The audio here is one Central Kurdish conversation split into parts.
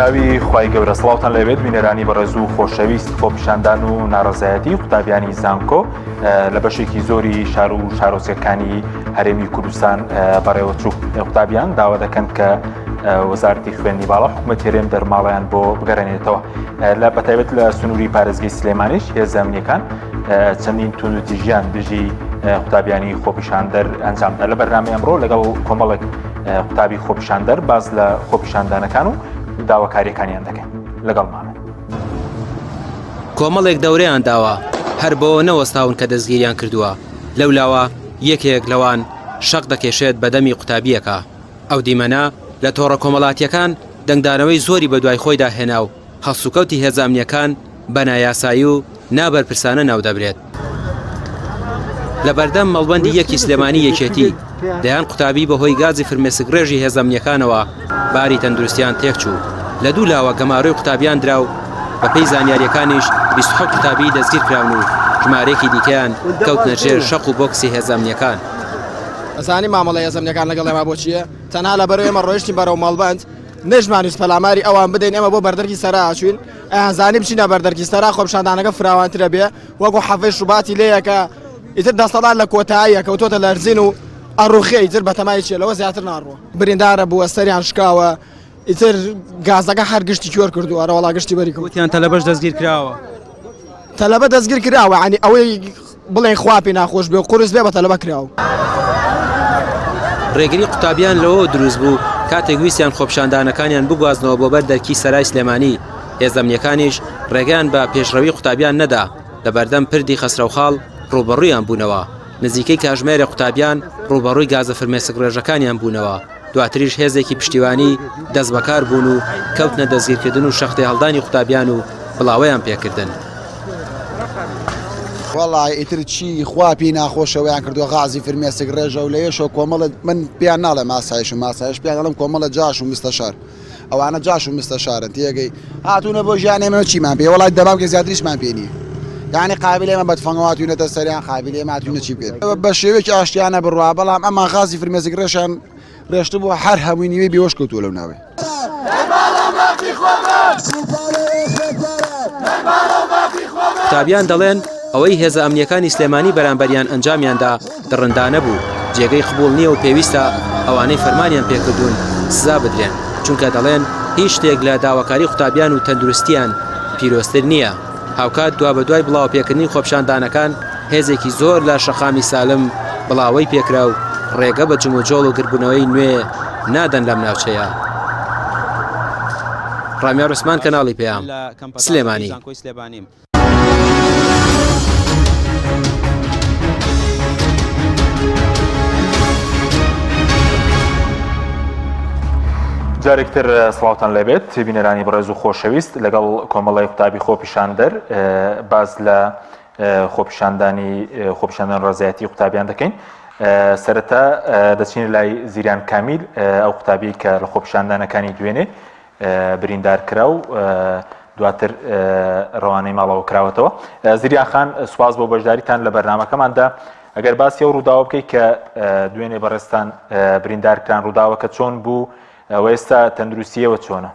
ناوی خوای گەورە سڵاوتان لێبێت بینەرانی بەڕێز و خۆشەویست خۆپیشاندان و ناڕەزایەتی قوتابیانی زانکۆ لە بەشێکی زۆری شار و شارۆچکەکانی هەرێمی کوردستان بەڕێوەچوو قوتابیان داوا دەکەن کە وەزارەتی خوێندنی باڵا حکوومەت هەرێم دەرماڵیان بۆ بگەڕێنێتەوە لە بەتایبەت لە سنووری پارێزگەی سلێمانیش هێزە ئەمنیەکان چەندین توندوتیژیان دژی قوتابیانی خۆپیشاندەر ئەنجامدا لە بەرنامەی ئەمڕۆ لەگەڵ کۆمەڵێک قوتابی خۆپیشاندەر باس لە خۆپیشاندانەکان و داواکاریەکانیان دەکەن لەگەڵمانە. کۆمەڵێک دەورەیان داوە هەر بەوە نەوەستاون کە دەستگیریان کردووە لەولاوە یەکێک لەوان شەق دەکێشێت بەدەمی قوتابییەکە ئەو دیمەنە لە تۆڕە کۆمەڵاتییەکان دەنگدانەوەی زۆری بەدوای خۆیدا هێنا و هەڵسوکەوتی هێزە ئەمنییەکان بە نایاسایی و نابەرپرسانە ناودەبرێت. لە بەردەم مەڵبەندی یەکی سلێمانی یەکێتی، دەیان قوتابی بەهۆی گازی فرمێسکڕێژی هێزە ئەمنییەکانەوە باری تەندروستیان تێکچوو، لە دوو لاوە گەمارۆی قوتابیان درا و بەپێی زانیارییەکانیش 27 قوتابی دەستگیرکراون و ژمارەیەکی دیکەیان کەوتنە ژێر شەق و بۆکسی هێزە ئەمنییەکان. ئەزانی مامەڵەی هێزە ئەمنییەکان لەگەڵ ئێمە بۆ چییە؟ تەنها لەبەرئەوەی ئێمە ڕۆیشتین بەرەو مەڵبەند، نەشمانویست پەلاماری ئەوان بدەین، ئێمە بۆ بەردەرکی سەرا ئەچوین، ئەیانزانی بچینە بەردەرکی سەرا خۆپیشاندانەکە فراوانترە بێ، وەکو حەڤەی شوباتی لێیە کە ئیتر دەسەڵات لە کۆتاییە کەوتۆتە لەرزین و ئەڕوخێ، ئیتر بەتەمای چیە لەوە زیاتر ناڕوا. بریندارە بووە سەریان شکاوە ئیتر گازەکە هەر گشتی کوێر کردووە ئەرەوەڵا گشتی بەری کەوت. وتیان تەلەبەش دەستگیر کراوە. تەلەبە دەستگیر کراوە یانی ئەوەی بڵێن خوا پێی ناخۆش بێ و قورس بێ بە تەلەبە کراوە. ڕێگری قوتابیان لەوەوە دروست بوو کاتێک ویستیان خۆپیشاندانەکانیان بگوازنەوە بۆ بەر دەرکی سەرای سلێمانی، هێزە ئەمنییەکانیش ڕێگەیان بە پێشڕەوی قوتابیان نەدا، لە بەردەم پردی خەسرەوخاڵ ڕووبەڕوویان بوونەوە، نزیکەی کاژمێرێک قوتابیان ڕووبەڕووی گازە فرمێسکڕێژەکانیان بوونەوە، دواتریش هێزێکی پشتیوانی دەستبەکار بوون و کەوتنە دەستگیرکردن و شەختێهەڵدانی قوتابیان و بڵاوەیان پێکردن. وەڵا ئیتر چی خوا پێی ناخۆشە ویان کردووە غازی فرمێسک ڕێژە و لەوێشەوە کۆمەڵە من پێیان ناڵێم ئاسایش و ماسایش پێیان دەڵێم کۆمەڵە جاش و مستەشار ئەوانە جاش و مستەشارن تێگەی هاتوونە بۆ ژیان ئێمە چیمان پێ وەڵای دەمامکە زیاتریشمان پێ نییە یعنی قابل ئێمە بە تفەنگەوە هاتوونەتە سەریان قابل ئێمە هاتوونە چی بکەین بە شێوەیەکی ئاشتیانە بڕوا بەڵام ئەمان غازی فرمێسک ڕێژیان ڕێشتبوو هەر هەمووی نیوەی بێهۆش کەوتووە لەو ناوەی. قوتابیان دەڵێن، ئەوەی هێزە ئەمنییەکانی سلێمانی بەرامبەریان ئەنجامیاندا دڕندانە بوو، جێگەی قبوڵ نییە و پێویستە ئەوانەی فەرمانیان پێکردوون سزا بدرێن، چونکە دەڵێن هیچ شتێک لە داواکاری قوتابیان و تەندروستییان پیرۆزتر نییە. هاوکات دوابەدوای بڵاوەپێکردنی خۆپیشاندانەکان، هێزێکی زۆر لە شەقامی سالم بڵاوەی پێکرا و ڕێگە بە جموجۆڵ و گردبوونەوەی نوێ نادەن لەم ناوچەیە. ڕامیار عوسمان کەناڵی پەیام، سلێمانی. جارێکتر سڵاوتان لێبێت بینەرانی بەڕێز و خۆشەویست لەگەڵ کۆمەڵی قوتابی خۆپیشاندەر باز لە خۆپیشاندانی خۆپیشاندان ڕزایەتی قوتابیان دەکەین سەرەتا دەچین لای زیران کامیل ئەو قوتابی کە لە خۆپیشاندانەکانی دوێنێ بریندار کرا و دواتر ڕەوانەی ماڵەوە کراوەتەوە زریان خان سوپاس بۆ بەشداریتان لە بەرنمەکەماندا ئەگەر باسی ئەو ڕووداوە بکەیت کە دوێنێ بەڕێزتان بریندار کران ڕووداوەکە چۆن بوو و ئێستا تەندروستیەوە چۆنە؟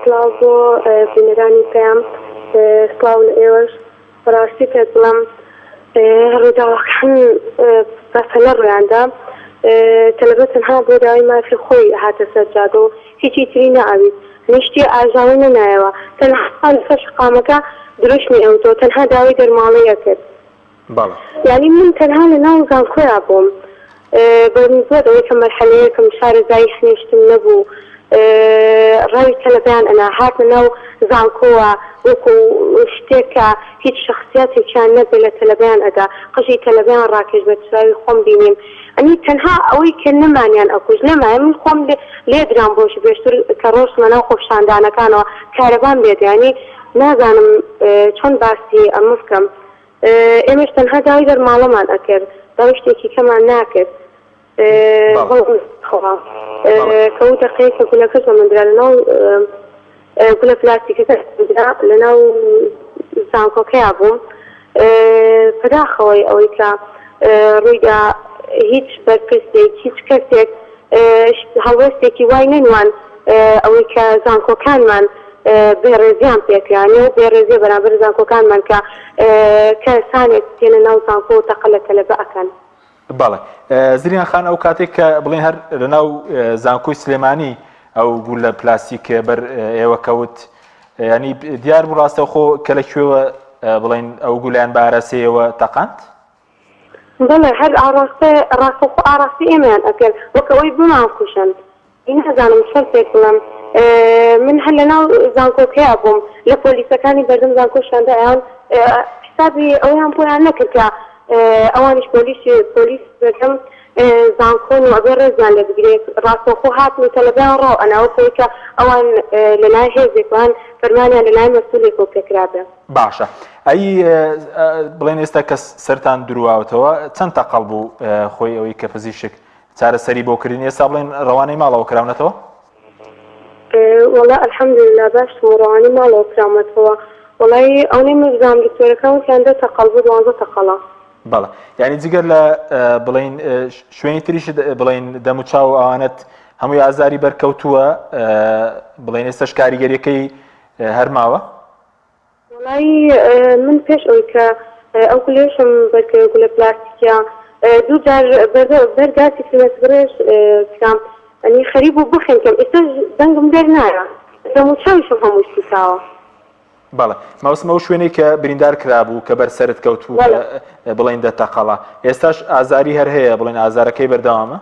سڵاو بۆ بینەرانی پەیام سڵاو لە ئێوەش بەڕاستی پێت بڵێم ڕووداوەکان بەپەلە ڕوویاندا تەلەبە تەنها بۆ داوای مافی خۆی هاتە سەر جادە و هیچی تری نەئەویست نیشتی ئاژاوەی نەنایەوە تەنها لەسەر شەقامەکە دروشمی ئەوتەوە تەنها داوای دەرماڵەی ئەکرد بەڵێ. یانی من تەنها لە ناو زانکۆیا بووم بە نسبەت ئەوەی کە مەرحەلەیەکم شارەزایی هەنێ شتم نەبوو ڕاوی تەلەبەیان ئەنا هاتنە ناو زانکۆوە وەکو شتێک کە هیچ شەخسیاتێکیان نەبێ لە تەلەبەیان ئەدا قژی تەلەبەیان ڕاکێش بە چاوی خۆم بینیم ئەنی تەنها ئەوەی کە نەمانیان ئەکوشت نەمایە من خۆم لێدرام ڕۆژی پێشتر کە ڕۆشتمە ناو خۆپیشاندانەکانەوە کارەبام لێدا یانی نازانم چۆن باسی ئەمە بکەم ئێمەش تەنها داوای دەرماڵەمان ئەکرد داوای شتێکی کەمان ناکرد بەڵام کە ئەو دەقەیە کە گولەکەش بە من درا لەناو گولە پلاستیکەکە درا لەناو زانکۆکەیا بووم بەداخەوەی ئەوەی کە ڕوویدا هیچ بەرپرسێک هیچ کەسێک هەڵوێستێکی وای نەنوان. ئەوەی کە زانکۆکانمان بێڕێزیان پێکرانێ و بێڕێزیە بەرامبەر زانکۆکانمان کە کەسانێک دێنە ناو زانکۆ و تەقە لە تەلەبە ئەکەن. بەڵێ زریان خان ئەو کاتێک کە بڵێن هەر لەناو زانکۆی سلێمانی ئەو گولە پلاستیک بەر ئێوە کەوت ینی دیار بوو ڕاستەوخۆ کە لە کوێوە بڵێن ئەو گولیان بە ئاراسەیەوە تەقاند؟ بەڵێ هەر ئاڕاستە ڕاستەوخۆ ئاڕاستەی ئێمەیان ئەکرد وەک ئەوەی بمانکوژن. ئی نازانم چۆن پێت بڵێم من هەر لەناو زانکۆکەیا بووم لە پۆلیسەکانی بەردەم زانکۆشیان دا ئەیان حسابی ئەوەیان بۆیان نەکرد کە ئەوانیش پۆلیس پۆلیس بەردەم زانکۆن و ئەبێ ڕێزیان لێ بگرێت ڕاستەوخۆ هاتن و تەلەبەیان ڕاو ئەنا وەک ئەوەی کە ئەوان لەلایەن هێزێکوان فەرمانیان لەلایەن مەسئولێکەوە پێکرابێ. باشە ئەی بڵێن ئێستا کە سەرتان درواوتەوە چەند تەقەڵ بوو خۆی ئەوەی کە پزیشک چارەسەری بۆ کردین ئێستا بڵێن ڕەوانەی ماڵەوە کراونەتەوە؟ وەڵا الحمدللە باشم و ڕەوانەی ماڵەوە کراومەتەوە وەڵایی ئەونەی من بزانم دکتۆرەکان وتیان دە تەقەڵ بوو دوانزە تەقەڵە. بەڵێ یعنی جگەر لە بڵین شوێنی تریش بڵین دەموچاو و ئەوانەت هەمووی ئازاری بەرکەوتووە بڵێن ئێستش کاریگەریەکەی هەرماوە؟ وەڵایی من پێش ئەوەی کە ئەو گولەیەشم بەرکەوێ گولە پلاستیکیە دوو جار بەر گازی فرمێسکڕێژ کرام ئەنی خەریک بوو بخنکێم ئێستاش دەنگم دەرنایە دەم و چاویشم هەمووی سووتاوە. بەڵێ مەوسم ئەو شوێنەی کە بریندار کرابوو کە بەر سەرت کەوتبوو کە بڵێن دە تەقەڵە ئێستاش ئازاری هەر هەیە بڵێن ئازارەکەی بەردەوامە؟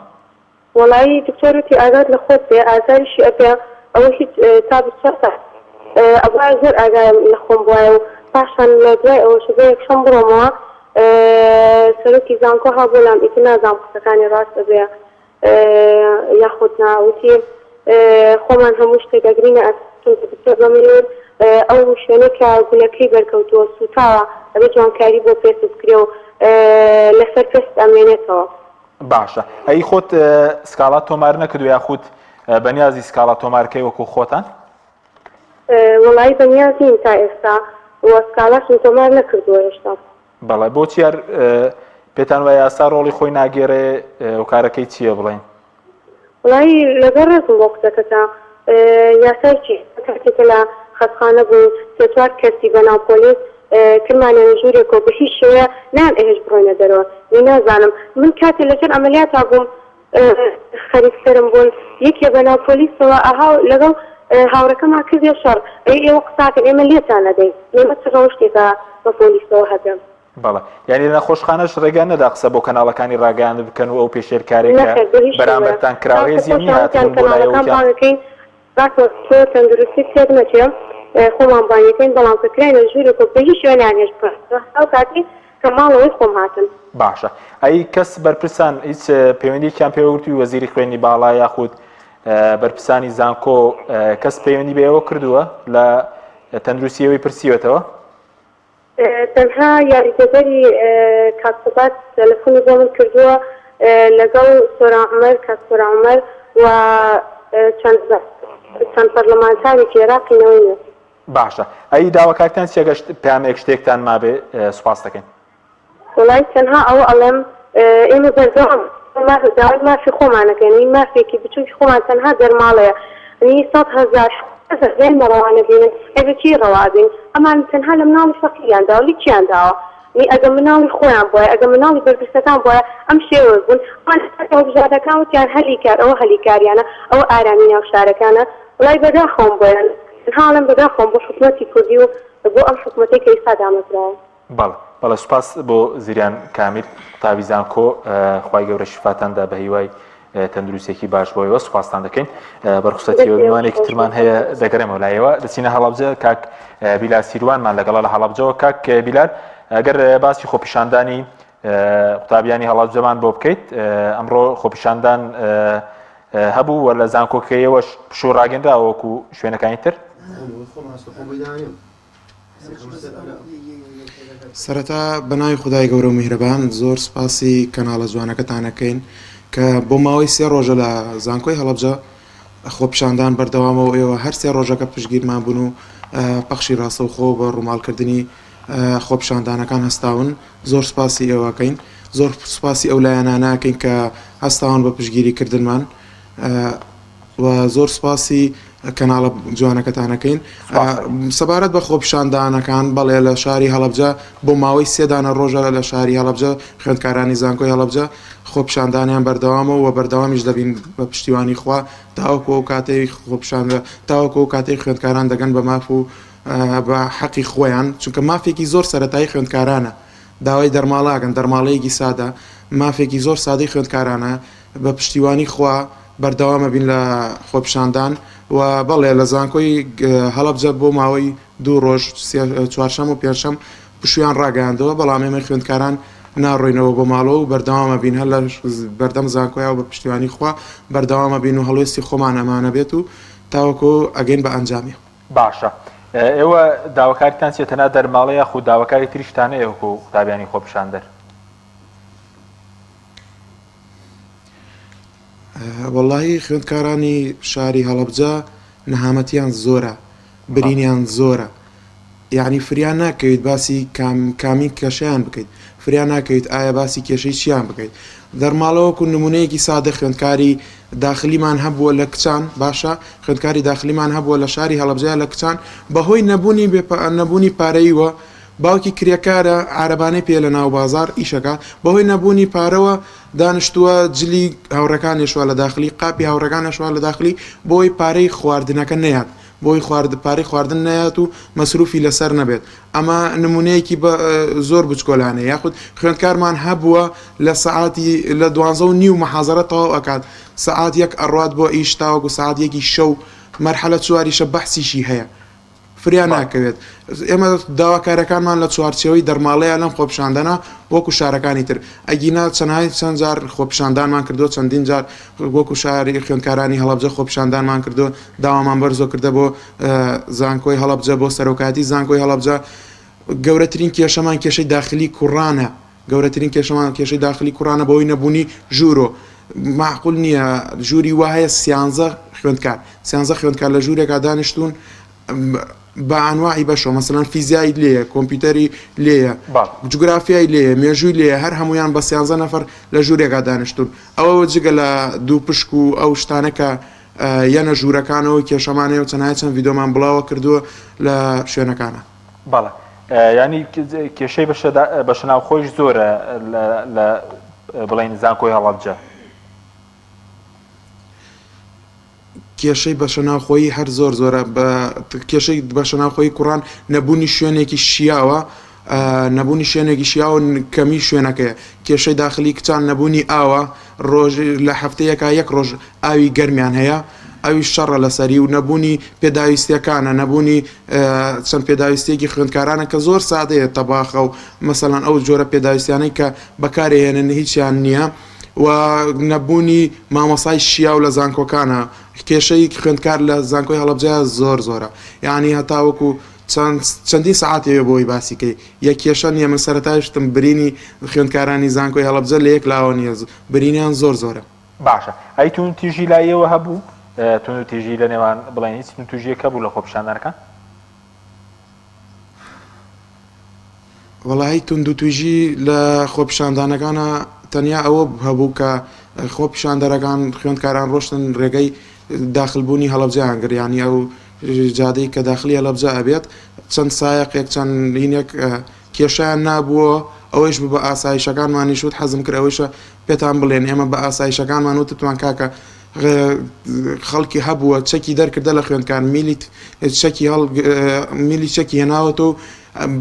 وەڵایی دکتۆر وتی ئاگات لە خۆت بێ ئازاریشی ئەبێ ئەوە هیچ تا 24 ساعت ئەبوایە زۆر ئاگام لە خۆم بوایە و پاشان لە دوای ئەوەش بۆ یەکشەم بڕۆمەوە سەرۆکی زانکۆ ها بۆ لام ئیتر نازانم قسەکانی ڕاست ئەبێ یاخود نا وتی خۆمان هەموو شتێک ئەگرینە ئەستۆ چونکە دکتۆر بە من وت ئەو شوێنەی کە گولەکەی بەرکەوتووە سووتاوە ئەبێ جوانکاری بۆ پێست بکرێ و لەسەر پێست ئەمێنێتەوە. باشە ئەی خۆت سکاڵا تۆمار نەکردو یاخود بەنیازی سکاڵا تۆمارکەی وەکو خۆتان؟ وەڵایی بەنیاز نیم تا ئێستا و سکاڵاشم تۆمار نەکردووە هێشتا. بەڵێ بۆچی هەر پێتان وایە یاسا ڕۆڵی خۆی ناگێڕێ هۆکارەکەی چییە بڵێن؟ وەڵایی لەگەڵ ڕێزم بۆ قسەکەتە یاسای چی کاتێک کە لە خەستخانە بووین سێ چوار کەسی بەناو پۆلیس کرمانیان ژوورێکەوە بە هیچ شێوەیە نایان ئەهێشت بڕۆینە دەرەوە نی نازانم من کاتێ لەژێر عەمەلیاتا بووم خەریک سەرم بوون یەکێ بەناو پۆلیسەوە ئەها لەگەڵ هاوڕێکەما کردیە شەڕ ئەی ئێوە قساکەن ئێمە لێتان ئەدەین ئێمە چ ڕەوشتێکە بە پۆلیسەوە هەبێ. بەڵێ یانی لە نەخۆشخانەش ڕێگا نەدا قسە بۆ کەناڵەکانی ڕاگەیاندن بکەن و ئەو پێشێلکارەی کە نەخێر بە هیچ شێوەیە بەرامبەرتان کراوە تاکو هێزی ئەمنی خۆشیان وتیان هاتبوون بۆ لای کەناڵەکان وتیان بانگ ئەکەین ڕاستە تۆ تەندروستیت تێک نەچێ خۆمان بانگەکەین بەڵام کە کراینە ژوورێکەوە بە هیچ شێوەیە نەیانهێشت بڕۆین ئەو کاتەی کە ماڵەوەی خۆم هاتن. باشە ئەی کەس بەرپرسان هیچ پەیوەندیەکیان پێوە گرتووی وەزیری خوێندنی باڵا یاخود بەرپرسانی زانکۆ کەس پەیوەندی بە ئێوە کردووە لە تەندروستی ئێوەی پرسیوەتەوە؟ تەنها یاریدەدەری کاک قوباد تەلەفۆنی بۆ من کردووە لەگەڵ سۆران عومەر، کاک سۆران عومەر و چەند چەند پەرلەمانتارێکی عێراقی نەوەی نوێ. باشە ئەی داواکاریتان چیە گەر پەیامێک شتێکتان مابێ سوپاس دەکەین. وەڵایی تەنها ئەوە ئەڵێم ئێمە بەردەوام داوای مافی خۆمان ئەکەین ی مافێکی بچوکی خۆمان تەنها دەرماڵەیە ی 100 هەزار ئێمە ڕەوا نەبینن ئەی بە کێی ڕەوا ئەبین ئەمان تەنها لە مناڵی فەقیریان داوە لە کێیان داوە نی ئەگە مناڵی خۆیان بوایە ئەگە مناڵی بەرپرسەکان بوایە ئەم شێوە بوون ئەوان هەڵبژاردەکان وتیان هەلی کار ئەوە هەلی کاریانە ئەوە ئارامی ناو شارەکانە وەڵای بەداخەوم بۆیان تەنها ئەڵێم بەداخەوم بۆ حکومەتی کوردی و بۆ ئەم حکومەتەی کە ئیستا دامەزراوە. بەڵێ بەڵێ سوپاس بۆ زریان کامیل قوتابی زانکۆ خوای گەورە شیفاتان دا بەهیوای تەندروستێکی باش بۆ ئێوە سوپاستان دەکەین بەرخسەتیەوە میوانێکی ترمان هەیە دەگەڕێمەوە لایەوە دەچینە هەڵەبجە کاک بیلال سیروانمان لەگەڵە لە هەڵەبجەوە کاک بیلال ئەگەر باسی خۆپیشاندانی قوتابیانی هەڵەبجەمان بۆ بکەیت ئەمڕۆ خۆپیشاندان هەبوو و لە زانکۆکەیەوەش پشوو ڕاگەنراوە وەکو شوێنەکانی تر. سەرەتا بەناوی خودای گەورە و میهرەبان زۆر سوپاسی کەناڵە جوانەکەتان ئەکەین کە بۆ ماوەی سێ ڕۆژە لە زانکۆی هەڵەبجە خۆپیشاندان بەردەوامە و ئێوە هەر سێ ڕۆژەکە پشتگیرمان بوون و پەخشی ڕاستەوخۆ بە ڕووماڵکردنی خۆپیشاندانەکان هەستاون زۆر سوپاسی ئێوە ئەکەین زۆر سوپاسی ئەو لایەنانە ئەکەین کە هەستاون بە پشتگیری کردنمان. و زۆر سوپاسی کەناڵە جوانەکەتان ئەکەین. سەبارەت بە خۆپیشاندانەکان بەڵێ لە شاری هەڵەبجە بۆ ماوەی سێ دانە ڕۆژە لە شاری هەڵەبجە خوێندکارانی زانکۆی هەڵەبجە خۆپیشاندانیان بەردەوامە و بەردەوامیش دەبین بە پشتیوانی خوا تاوەکو ئەو کاتەی خۆپیشان تاوەکو ئەو کاتەی خوێندکاران دەگەن بە ماف و بە حەقی خۆیان چونکە مافێکی زۆر سەرەتایی خوێندکارانە داوای دەرماڵە ئەکەن دەرماڵەیەکی سادە مافێکی زۆر سادەی خوێندکارانە بە پشتیوانی خوا بەردەوام ئەبین لە خۆپیشاندان و بەڵێ لە زانکۆی هەڵەبجە بۆ ماوەی دوو ڕۆژ چوارشەم و پێنجشەم پشوویان ڕاگەیاندەوە بەڵام ئێمەی خوێندکاران ناڕۆینەوە بۆ ماڵەوە و بەردەوام ئەبین هەر لە بەردەم زانکۆیا و بە پشتیوانی خوا بەردەوام ئەبین و هەڵوێستی خۆمان ئەمانە بێت و تاوەکو ئەگەین بە ئەنجامی. باشە ئێوە داواکاریتان چیە تەنها دەرماڵە یاخود داواکاری تریشتان هەیە وەکو قوتابیانی خۆپیشاندەر؟ وەڵاهی خوێندکارانی شاری هەڵەبجە نەهامەتیان زۆرە برینیان زۆرە یعنی فریا ناکەویت باسی کام کامی کێشەیان بکەیت فریا ناکەویت ئایا باسی کێشەی چیان بکەیت دەرماڵە وەکو نمونەیەکی سادە خوێندکاری داخلیمان هەبووە لە کچان باشە خوێندکاری داخلیمان هەبووە لە شاری هەڵەبجەیە لە کچان بەهۆی نەبوونی بێ نەبوونی پارەیوە باوکی کرێکارە عارەبانەی پێیە لە ناو بازاڕ ئیشەکا بەهۆی نەبوونی پارەوە دانشتووە جلی هاوڕێکان ئەشوا لە داخلی قاپی هاوڕێکان ئەشوا لە داخلی بۆی پارەی خواردنەکە نەیات بۆی خوارد پارەی خواردن نەیات و مەسروفی لەسەر نەبێت ئەمە نمونەیەکی بە زۆر بچکۆلانە یاخود خوێندکارمان هەبووە لە سەعاتی لە دوانزە و نیو محازەرە تەواو ئەکات سەعات یەک ئەڕوات بۆ ئیش تاوەکو سەعات یەکی شەو مەرحەلە چواریشە بەحسیشی هەیە فریا ناکەوێت. ئێمە داواکاریەکانمان لە چوارچێوەی دەرماڵەیە لەم خۆپیشاندانە وەکو شارەکانی تر. ئەگینا چەنای چەند جار خۆپیشاندانمان کردووە، چەندین جار وەکو شاری خوێندکارانی هەڵەبجە خۆپیشاندانمان کردووە، داوامان بەرزۆ کردە بۆ زانکۆی هەڵەبجە، بۆ سەرۆکایەتی زانکۆی هەڵەبجە. گەورەترین کێشەمان کێشەی داخلی کوڕانە. گەورەترین کێشەمان کێشەی داخلی کوڕانە بەهۆی نەبوونی ژوورۆ. مەعقول نییە ژووری وا هەیە سیانزە خوێندکار سیانزە خوێندکار لە ژوورێکا دانیشتوون بە ئەنواعی بەشەوە مەسەلەن فیزیای لێیە کۆمپیوتەری لێیە جوگرافیای لێیە مێژووی لێیە هەر هەمویان بە سیانزە نەفەر لە ژوورێکا دانیشتوون ئەوە جگە لە دوو پشک و ئەو شتانە کە یەنە ژوورەکانەوە کێشەمان هەیە و چەنای چەند ڤیدۆمان بڵاوە کردووە لە شوێنەکانە. بەڵێ یانی کێشەی بەشە ناوخۆیش زۆرە لە بڵێن زانکۆی هەڵەبجە. کێشەی بەشە ناوخۆیی هەر زۆر زۆرە بە کێشەی بەشە ناوخۆی کوڕان نەبوونی شوێنێکی شیاوە نەبوونی شوێنێکی شیاوە کەمی شوێنەکەیە کێشەی داخلی کچان نەبوونی ئاوە ڕۆژ لە هەفتەیەکا یەک ڕۆژ ئاوی گەرمیان هەیە ئەویش شەڕە لەسەری و نەبوونی پێداویستیەکانە نەبوونی چەند پێداویستیەکی خوێندکارانە کە زۆر سادەیە تەباخە و مەسەلەن ئەو جۆرە پێداویستیانەی کە بەکارێنن هیچیان نییە و نەبوونی مامۆسای شیاو لە زانکۆکانە کێشەی خوێندکار لە زانکۆی هەڵەبجە زۆر زۆرە یعنی هەتاوەکو چەند چەندین سەعات ئەوێ بۆی باسی کەی یەک کێشە نییە من سەرەتایش وتم برینی خوێندکارانی زانکۆی هەڵەبجە لە یەک لاوە نییە برینیان زۆر زۆرە. باشە ئەی توندوتیژی لای ئێوە هەبوو؟ توندوتیژی لە نێوان بڵێن هیچ توندوتیژیەک هەبوو لە خۆپیشاندانەکان؟ وەڵاهی توندوتیژی لە خۆپیشاندانەکانە تەنیا ئەوە هەبوو کە خۆپیشاندەرەکان خوێندکاران ڕۆشتن ڕێگەی داخلبوونی هەڵەبجەیان گرت یانی ئەو جادەی کە داخلی هەڵەبجە ئەبێت چەند سایەقێک چەند هینێک کێشیان نابووە ئەوەیش بوو بە ئاسایشەکانمانیش وت حەزم کرد ئەوەیشە پێتان بڵێن ئێمە بە ئاسایشەکانمان وتتمان کاکە خەڵکی هەبووە چەکی دەرکردە لە خوێندکار میلی چەکی هەڵ میلی چەکی هێناوەتەوە و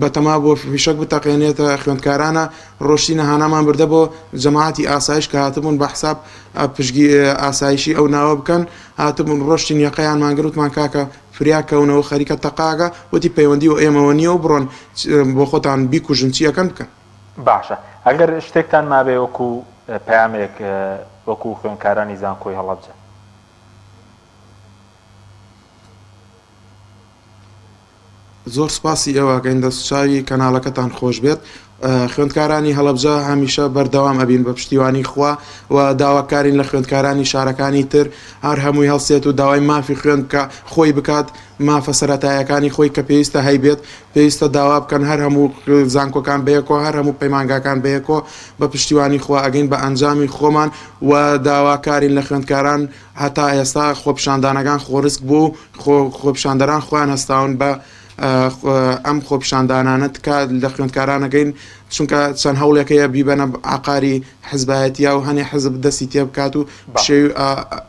بەتەما بووە فیشەک بتەقێنێتە خوێندکارانە ڕۆشتینە هانامان بردە بۆ جەماعەتی ئاسایش کە هاتبوون بە حساب پشگی ئاسایشی ئەو ناوە بکەن هاتبوون ڕۆشتین یەقەیانمان گرت وتمان کاکە فریا کەونەوە خەریکە تەقاگە وتی پەیوەندی وە ئێمەوە نییە و بڕۆن بۆ خۆتان بیکوژن چی ئەکەن بکەن. باشە ئەگەر شتێکتان مابێ وەکو پەیامێک وەکو خوێندکارانی زانکۆی هەڵەبجە. زۆر سوپاسی ئێوە ئەکەین دەست و چاوی کەناڵەکەتان خۆش بێت. خوێندکارانی هەڵەبجە هەمیشە بەردەوام ئەبین بە پشتیوانی خوا و داواکارین لە خوێندکارانی شارەکانی تر هەر هەمووی هەڵسێت و داوای مافی خوێند بکا خۆی بکات مافە سەرەتایەکانی خۆی کە پێویستە هەیبێت پێویستە داوا بکەن هەر هەموو زانکۆکان بەیەکەوە هەر هەموو پەیمانگاکان بەیەکەوە بە پشتیوانی خوا ئەگەین بە ئەنجامی خۆمان و داواکارین لە خوێندکاران هەتا ئێستا خۆپیشاندانەکان خۆڕسک بوو خۆپیشاندەران خۆیان هەستاون بە ئەم خۆپیشاندانانە تکا لە خوێندکاران ئەکەین چونکە چەند هەوڵێک هەیە بیبەنە عقاری حزبایەتیا و هەنێ حزب دەستی تێ بکات و پشێوی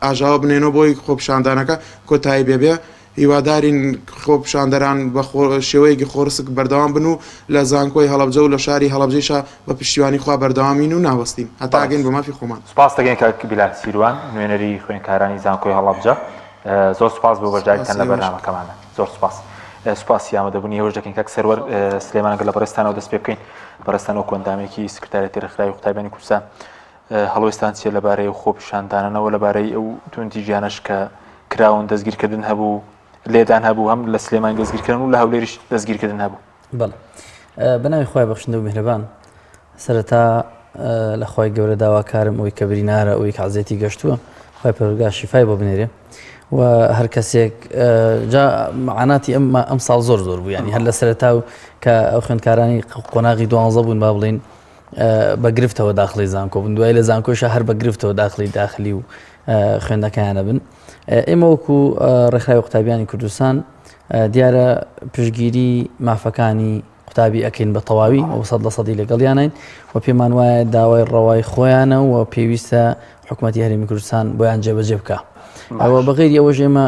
ئاژاوە بنێنەوە بۆی خۆپیشاندانەکە کۆتایی بێ بێ هیوادارین خۆپیشاندەران بە شێوەیەکی خۆڕسک بەردەوام بن و لە زانکۆی هەڵەبجە و لە شاری هەڵەبجەیشا بە پشتیوانی خوا بەردەوامین و ناوەستین هەتا ئەگەین بە مافی خۆمان. سوپاست دەکەین کاک بیلال سیروان نوێنەری خوێندکارانی زانکۆی هەڵەبجە زۆر سوپاس بۆ بەشداریتان لە بەرنامەکەماندا. زۆر سوپاس. سوپاسی ئامادەبوونی ئێوەش دەکەین کاک سەروەر سلێمان گەر لە بەڕێزتانەوە دەست پێ بکەین بەڕێزتان وەکو ئەندامێکی سکرتارێتی ڕێکخراوی قوتابیانی کوردستان هەڵوێستان چییە لەبارەی ئەو خۆپیشاندانانەوە لەبارەی ئەو توندتیژیانەش کە کراون دەستگیرکردن هەبوو لێدان هەبوو هەم لە سلێمانی دەستگیرکردن و لە هەولێریش دەستگیرکردن هەبوو بەڵێ بەناوی خوای بەخشندە و میهرەبان سەرەتا لە خوای گەورە داواکارم ئەوی کە برینارە ئەوی کە عەزێتی گەشتووە خوای پەروەردگار شیفای بۆ بنێرێ و هەر کەسێک جا مەعاناتی ئەم ئەم ساڵ زۆر زۆر بوو ینی هەر لە سەرەتا و کە ئەو خوێندکارانی قۆناغی دوانزە بوون با بڵین بە گرفتەوە داخلی زانکۆ بوون دوای لە زانکۆشە هەر بە گرفتەوە داخلی داخلی و خوێندەکەیانە بن ئێمە وەکو ڕێکخراوی قوتابیانی کوردستان دیارە پشگیری مافەکانی قوتابی ئەکەین بە تەواوی و سەد لە سەدی لەگەڵیانین و پێمان وایە داوای ڕەوای خۆیانە و پێویستە حکوومەتی هەرێمی کوردستان بۆیان جێبەجێ بکە ئەوە بەغێری ئەوەش ئێمە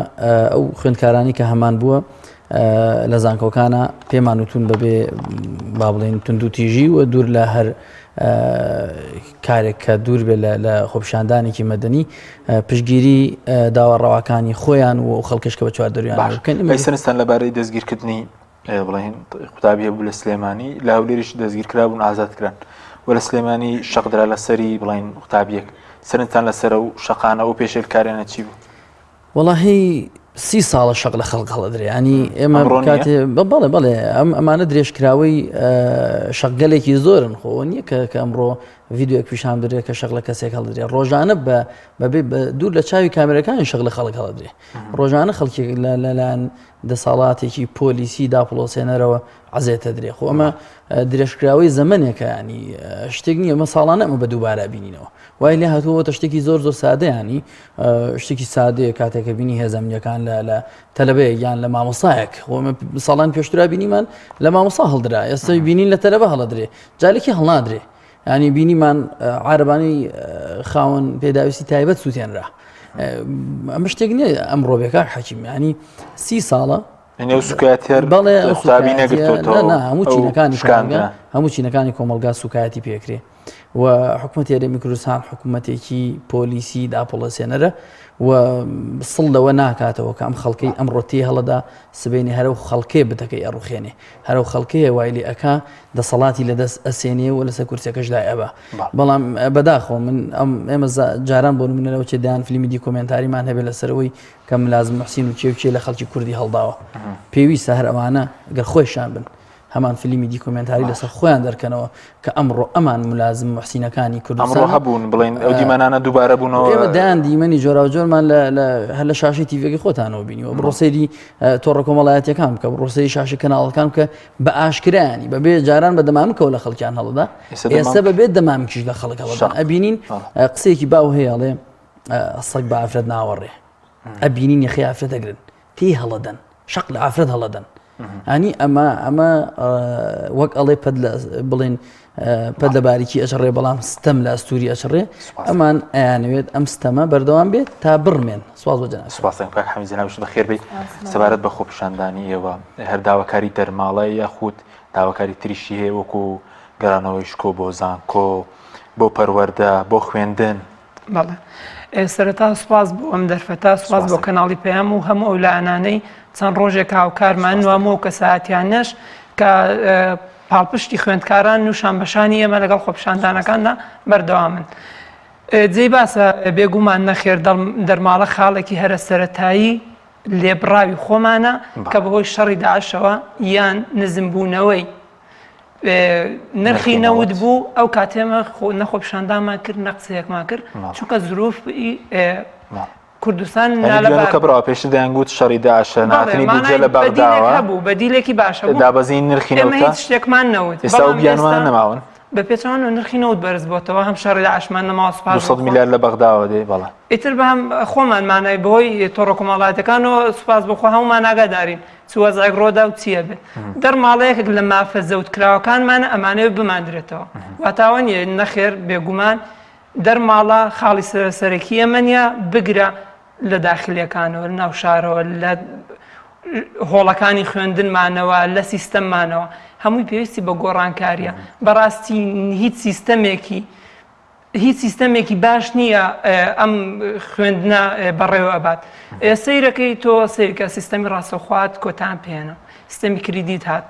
ئەو خوێندکارانی کە هەمان بووە لە زانکۆکانە پێمان وتون بەبێ با بڵێن توندوتیژی و دوور لە هەر کارێک کە دوور بێ لە خۆپیشاندانێکی مەدەنی پشگیری داوا ڕەواکانی خۆیان و خەڵکش کە بە چوار دەریان بکەن. سەرنجتان لەبارەی دەستگیرکردنی بڵێن قوتابی هەبوو لە سلێمانی لە هەولێریش دەستگیر کرابوون ئازاد کران و لە سلێمانی شەقدرا لەسەری بڵین قوتابیەک سەرنجتان لەسەرە و شەقانە و پێشێلکاریانە چی بوو؟ وەڵاهی سی ساڵە شەق لە خەڵک هەڵەدرێ ینی ئێمە کاتێ بەڵێ بەڵێ ئەم ئەمانە درێژکراوەی شەقگەلێکی زۆرن خۆ نییە کە کە ئەمڕۆ ڤیددیوەک پیشان درێ کە شەق لە کەسێک هەڵدرێ ڕۆژانە بە بەبێ دوور لە چاوی کامێرەکانی شەق لە خەڵک هەڵدرێ ڕۆژانە خەڵکی لەلایەن دەسەڵاتێکی پۆلیسی داپڵۆسێنەرەوە عەزێتە درێ خۆ ئەمە درێژکراوەی زەمنێکە ینی شتێک نییە ئەمە ساڵانە ئەمە بە دووبارە بینینەوە وای لێ هاتووەتە شتێکی زۆر زۆر سادەیانی شتێکی سادەیە کاتێک کە بینی هێزە ئەمنیەکان لە لە تەلەبەیەک یان لە مامۆستایەک خۆ ساڵان پێشترا بینیمان لە مامۆستا هەڵدرا ئێستا بینین لە تەلەبە هەڵدرێ جارێکی هەڵنادرێ ینی بینیمان عربانی خاوەن پێداویستی تایبەت سووتێنرا ئەمە شتێک نییە ئەمڕۆ بێکار حەکیم ینی سی ساڵە ئەو سوکایەتیە بەڵێ قوتابی نەگرتۆتەوە هەموو چینەکانی هەموو چینەکانی کۆمەلگا سوکایەتی پێکرێ و حکومەتی هەرێمی کوردستان حکومەتێکی پۆلیسی داپڵەسێنەرە و سڵ لەوە ناکاتەوە کە ئەم خەڵکەی ئەمڕۆ تێ هەڵەدا سبەینێ هەرەو خەڵکێ بتەکەی ئەڕوخێنێ هەرەو خەڵکەیە وای لێ ئەکا دەسەڵاتی لەدەست ئەسێنێ و لەسەر کورسەکەش دای ئەبا بەڵام بەداخەوە من ئەم ئێمە جاران بۆ نمونە لەوە چێ دەیان فیلمی دیکۆمێنتاریمان هەبێ لەسەرەوەی کە ملازم محسین و کێ و کێ لە خەڵکی کوردی هەڵداوە پێویستە هەر ئەوانە گەر خۆیشان بن هەمان فیلمی دیکۆمێنتاری لەسەر خۆیان دەرکەنەوە کە ئەمڕۆ ئەمان ملازم محسینەکانی کوردستان ئەمڕۆ هەبوون بڵێن ئەو دیمەنانە دووبارە بوونەوە ئێمە دەیان دیمەنی جۆراوجۆرمان لە هەر لە شاشەی تیڤەکەی خۆتانەوە بینیوە بڕۆ سەیری تۆڕە کۆمەڵایەتیەکان بکە بڕۆ سەیری شاشە کەناڵەکان بکە بە ئاشکرایانی بەبێ جاران بە دەمامکەوە لە خەڵکیان هەڵدا ئێستا بەبێ دەمامکیش لە خەڵک هەڵدان ئەبینین قسەیەکی باو هەیە ئەڵێ سەگ بە ئافرەت ناوەڕێ ئەبینین یەخەی ئافرەت ئەگرن تێی هەڵەدەن شەق لە ئافرەت هەڵەدەن ئەنی ئەمە ئەمە وەک ئەڵێ پەت لە بڵێن پەت لە باریکی ئەچڕێ بەڵام ستەم لە ئەستوری ئەچڕێ ئەمان ئەیانەوێت ئەم ستەمە بەردەوام بێت تا بڕمێن سواز بۆ جەناب سوپاس کاک حەمید جەنابیشت بەخێر بێیت سەبارەت بە خۆپیشاندانی ئێوە هەر داواکاری دەرماڵە یاخود داواکاری تریشی هەیە وەکو گەڕانەوەی شکۆ بۆ زانکۆ بۆ پەروەردە بۆ خوێندن بەڵێ سەرەتا سوپاس بۆ ئەم دەرفەتە سوپاس بۆ کەناڵی پەیام و هەموو ئەو لایەنانەی چەند ڕۆژێک هاوکارمان و هەموو ئەو کەسایەتیانەش کە پاڵپشتی خوێندکاران و شانبەشانی ئێمە لەگەڵ خۆپیشاندانەکاندا بەردەوامن. جێی باسە بێگومان نەخێر دەرماڵە خاڵێکی هەرە سەرەتایی لێبڕاوی خۆمانە کە بەهۆی شەڕی داعشەوە یان نزمبوونەوەی. نرخی نەوت بوو ئەو کاتێمە نەخۆپیشاندانمان کرد نە قسەیەکمان کرد چونکە زروفی کوردستان نالەبار کە بڕا پێشتر دەیانگوت شەڕی داعشە ناتنی بودجە لە بەغداوە هەبوو بەدیلێکی باشە بوو دابەزین نرخی ئێمە هیچ شتێکمان نەوت ئێستا ئەو بیانوانە نەماون بە پێچەوانەوە نرخی نەوت بەرز بۆتەوە هەم شەڕی داعشمان نەماوە سوپاس 200 میلیارد لە بەغداوە دێ بەڵێ ئیتر بە هەم خۆمان مانای بەهۆی تۆڕە کۆمەڵایەتەکانەوە سوپاس بۆ خوا هەموومان ئاگادارین چ وەزعێک ڕۆدا و چییە بێت دەرماڵە یەکێک لە مافە زەوتکراوەکانمانە ئەمانەوێت بماندرێتەوە واتاوە نییە نەخێر بێگومان دەرماڵە خاڵی سەرەکی ئێمە نییە، بگرە لە داخلیەکانەوە، لە ناو شارەوە، لە هۆڵەکانی خوێندنمانەوە، لە سیستەممانەوە، هەمووی پێویستی بە گۆڕانکارییە. بەڕاستی هیچ سیستەمێکی هیچ سیستەمێکی باش نییە ئەم خوێندنە بەڕێوە ئەبات. سەیرەکەی تۆ سەیرکە سیستەمی ڕاستەوخوات کۆتان پێێنە سیستەمی کریدیت هات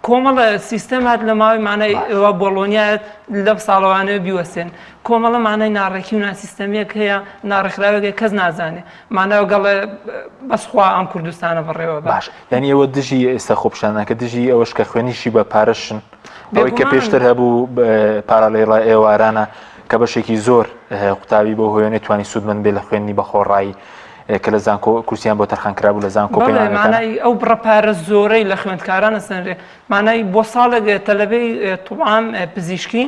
کۆمەڵە سیستەم هات لە ماوەی مانای وا بۆڵۆنیایەت لەم ساڵەوانەوە بیوەستێن کۆمەڵە مانای ناڕێکی و ناسیستەمیەک هەیە ناڕێکخراوێک کەس نازانێ ماناوە گەڵێ بەسخوا ئەم کوردستانە بەڕێوە باش یعنی ئێوە دژی ئێستا خۆپیشاندانکە دژی ئەوەش کە خوێنیشی بە پارەشن ئەوەی کە پێشتر هەبوو پارالێڵە ئێوارانە کە بەشێکی زۆر قوتابی بۆ هۆیانێ توانی سوودمەند بێ لە خوێندنی بەخۆڕایی کە لە زانکۆ کورسیان بۆ تەرخان کرابوو لە زانکۆ پەیمانگەکان. مانای ئەو بڕە پارە زۆرەی لە خوێندکاران ئەسەنرێ مانای بۆ ساڵێک تەلەبەی طوبعام پزیشکی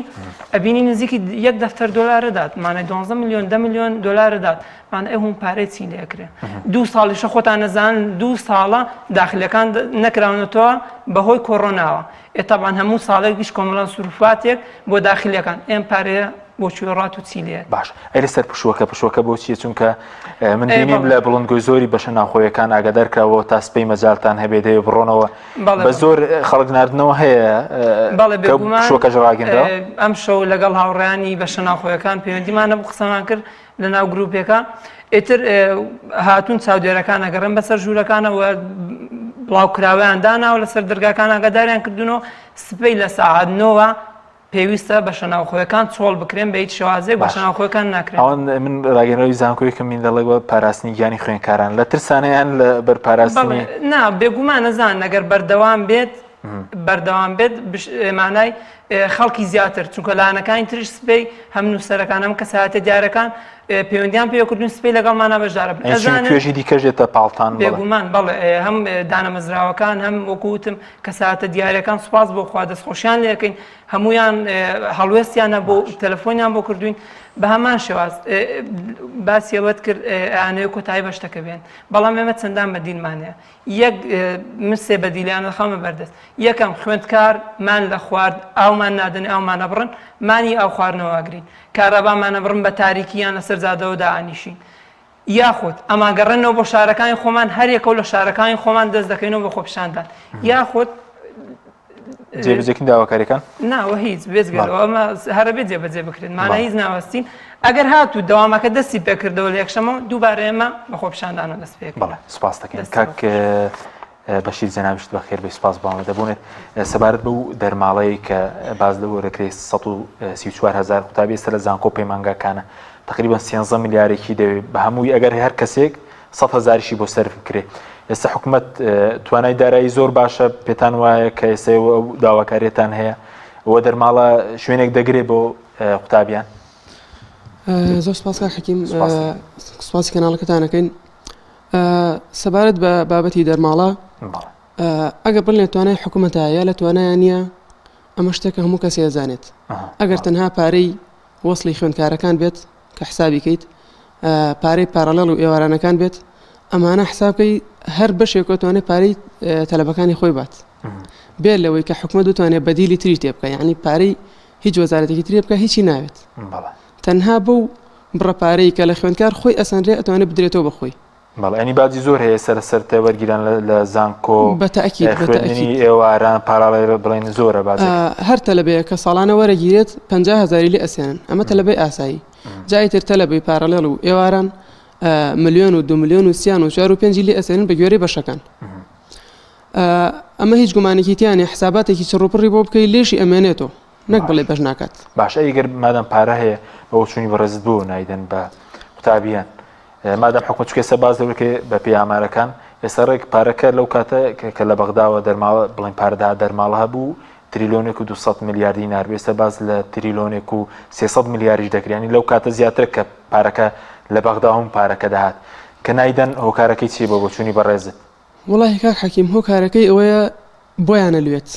ئەبینی نزیکی یەک دەفتەر دۆلارە دات مانای 12 میلیۆن 10 میلیۆن دۆلارە دات مانای ئەو هەموو پارەی چی لێ ئەکرێ دوو ساڵیشە خۆتان نەزان دوو ساڵە داخلەکان نەکراونەتەوە بەهۆی کۆرۆناوە ئێ تەبعەن هەموو ساڵێکیش کۆمەڵە سروفاتێک بۆ داخلیەکان ئێم پارەیە بۆ کوێ ڕات و چی لێ باش ئەی لەسەر پشووەکە پشووەکە بۆ چیە چونکە من بینیم لە بڵندگۆی زۆری بەشە ناوخۆیەکان ئاگادار کراوە تا سپەی مەجالتان هەبێ دەوێ بڕۆنەوە بە زۆر خەڵک ناردنەوە هەیە پشووەکەش ڕاگەندرا ئەم شەو لەگەڵ هاوڕیانی بەشە ناوخۆیەکان پەیوەندیمان نەبوو قسەمان کرد لە ناو گروپێکە ئیتر هاتوون چاودێرەکان ئەگەڕێن بەسەر ژوورەکانەوە بڵاوکراوەیان داناوە لەسەر دەرگاکان ئاگاداریان کردوونەوە سبەی لە سەعات نۆوە پێویستە بەشە ناوخۆیەکان چۆڵ بکرێن بە هیچ شێوازێک بەشە ناوخۆیەکان ناکرێن. ئەوان من ڕاگەنەوەی زانکۆیەکم بین دەڵێ بە پاراستنی گیانی خوێندکاران لە ترسانەیان لە بەر پاراستنی نا بێگومان نەزان ئەگەر بەردەوام بێت بەردەوام بێت مانای خەڵکی زیاتر چونکە لایەنەکانی تریش سبەی هەم نووسەرەکان هەم کەسایەتە دیارەکان پەیوەندیان پێکردن سبەی لەگەڵمانە بەشدارە بن توێژی دیکەش دێتە پاڵتان بێگومان بەڵێ هەم دانەمەزراوەکان هەم وەکوتم کەساتە دیارەکان سوپاس بۆ خوا دەستخۆشیان لەکەین هەمویان هەڵوێستیان هەبوو تەلەفۆنیان بۆ کردوین بە هەمان شێواز باسی ئەوەت کرد ئەیانەوێت کۆتایی بە شتەکە بێن بەڵام ئێمە چەندان بەدیلمان هەیە یەک من سێ بەدیلیان دەخەمە بەردەست یەکەم خوێندکار مان لە خوارد ئاومان نادەن ئاومان ئەبڕن مانی ئاو خواردنەوە ئەگرین کارەبامان ئەبڕن بە تاریکی یان لەسەر جادەوە دائەنیشین یاخود ئەمانگەڕێنەوە بۆ شارەکانی خۆمان هەر یەکەو لە شارەکانی خۆمان دەست دەکەینەوە بە خۆپیشاندان یاخود جێبەجێکردنی داواکاریەکان؟ نا وە هیچ بێجگە لەوە ئەمە هەرە بێ جێبەجێ بکرێت مانە هیچ ناوەستین ئەگەر هاتوو دەوامەکە دەستی پێکردەوە لە یەکشەمەوە دووبارە ئێمە بە خۆپیشاندانەوە دەست پێ بەڵێ سوپاس دەکەین کاک بەشیر جەنابیشت بەخێر بێی سوپاس بۆ ئامادەبوونت سەبارەت بەو دەرماڵەی کە باس لەوە دەکرێت 134 هزار قوتابی ئێستا لە زانکۆ پەیمانگاکانە تقریبا 13 ملیارێکی دەوێت بە هەمووی ئەگەر هەر کەسێک 100 هزاریشی بۆ سەرف بکرێت ئێستا حکومەت توانای دارایی زۆر باشە پێتان وایە کە ئێستا ئەو داواکاریتان هەیە و دەرماڵە شوێنێک دەگرێت بۆ قوتابیان زۆر سپاس کاک حەکیم سپاسی کەناڵەکەتانەکەین سەبارەت بە بابەتی دەرماڵە ئەگەر بڵێن لە توانای حکوومەتە یا لە توانایان نییە ئەمە شتێکە هەموو کەسێ زانێت ئەگەر تەنها پارەی وەصلی خوێندکارەکان بێت کە حسابی کەیت پارەی پارالێڵ و ئێوارانەکان بێت ئەمانە حسابکەی هەر بەشێک توانێت پارەی تەلەبەکانی خۆی بات بێ لەوەی کە حکومە دەتوانێت بەدیلی تری تێ بکە یعنی پارەی هیچ وەزارەتێکی ترێ بکە هیچی ناوێت تەنها بەو بڕە پارەی کە لە خوێندکار خۆی ئەسەنرێ ئەتوانێ بدرێتەوە بە خۆی. بەڵێ یانی باجی زۆر هەیە سەر سەر تێ وەرگیران لە زانکۆ بە تەئکید بە خوێندنی تەئکید. ئێواران پاراڵێ بڵێن زۆرە باجەکە. هەر تەلەبەیەک کە ساڵانە وەرەگیرێت 50 هەزاری لێ ئەسێنن ئەمە تەلەبەی ئاسایی جا ئیتر تەلەبەی پارالێڵ و ئێواران ملیۆن و دو ملیۆن و سیان و چوار و پێنجی لێ ئەسێنن بە گوێرەی بەشەکان ئەمە هیچ گومانێکی تیا نیە حساباتێکی چڕوپڕی بۆ بکەی لێشی ئەمێنێتەوە نەک بڵێ بەش ناکات. باشە ئەی گەر مادام پارە هەیە بە بۆچوونی بەڕێزت بۆ نایدەن بە قوتابیان مادام حکومەت چونکە ئێستا باس لەوە کرێ بە پێی ئامارەکان ئێستا ڕێک پارەکە لەو کاتە کە لە بەغداوە دەرماڵە بڵێن پارەدا دەرماڵە هەبوو تریلۆنێک و 200 ملیار دینار بێ ئێستا باس لە تریلۆنێک و 300 ملیاریش دەکرێت یانی لەو کاتە زیاترە کە پارەکە لە بەغدا هەم پارەکە دەهات کە نایدەن هۆکارەکەی چییە بە بۆچوونی بەڕێزت؟ وەڵاهی کاک حەکیم هۆکارەکەی ئەوەیە بۆیان ئەلوێت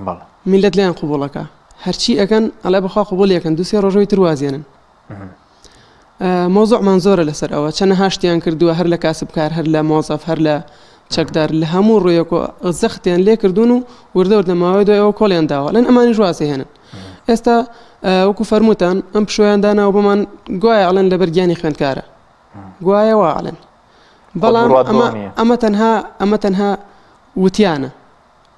بەڵێ. میللەت لێیان قبوڵەکا هەرچی ئەکەن ئەڵێ بەخوا قبوڵی ئەکەن دوو سێ ڕۆژەوەی تر وازێنن مەوزوعمان زۆرە لەسەر ئەوە چەنەها شتیان کردووە هەر لە کاسبکار هەر لە مۆزەف هەر لە چەکدار لە هەموو ڕوویەکۆ زەختیان لێ کردوون و وردە وردە ماوەی دوای ئەوە کۆڵیان داوە لەن ئەمانیش وازێهێنن ئێستا وەکو فەرمووتان ئەم پشویان داناوە بۆمان گوایە ئەڵێن لەبەر گیانی خوێندکارە گوایە وا ئەڵێن بەڵام ئەمە ئەمە تەنها ئەمە تەنها وتیانە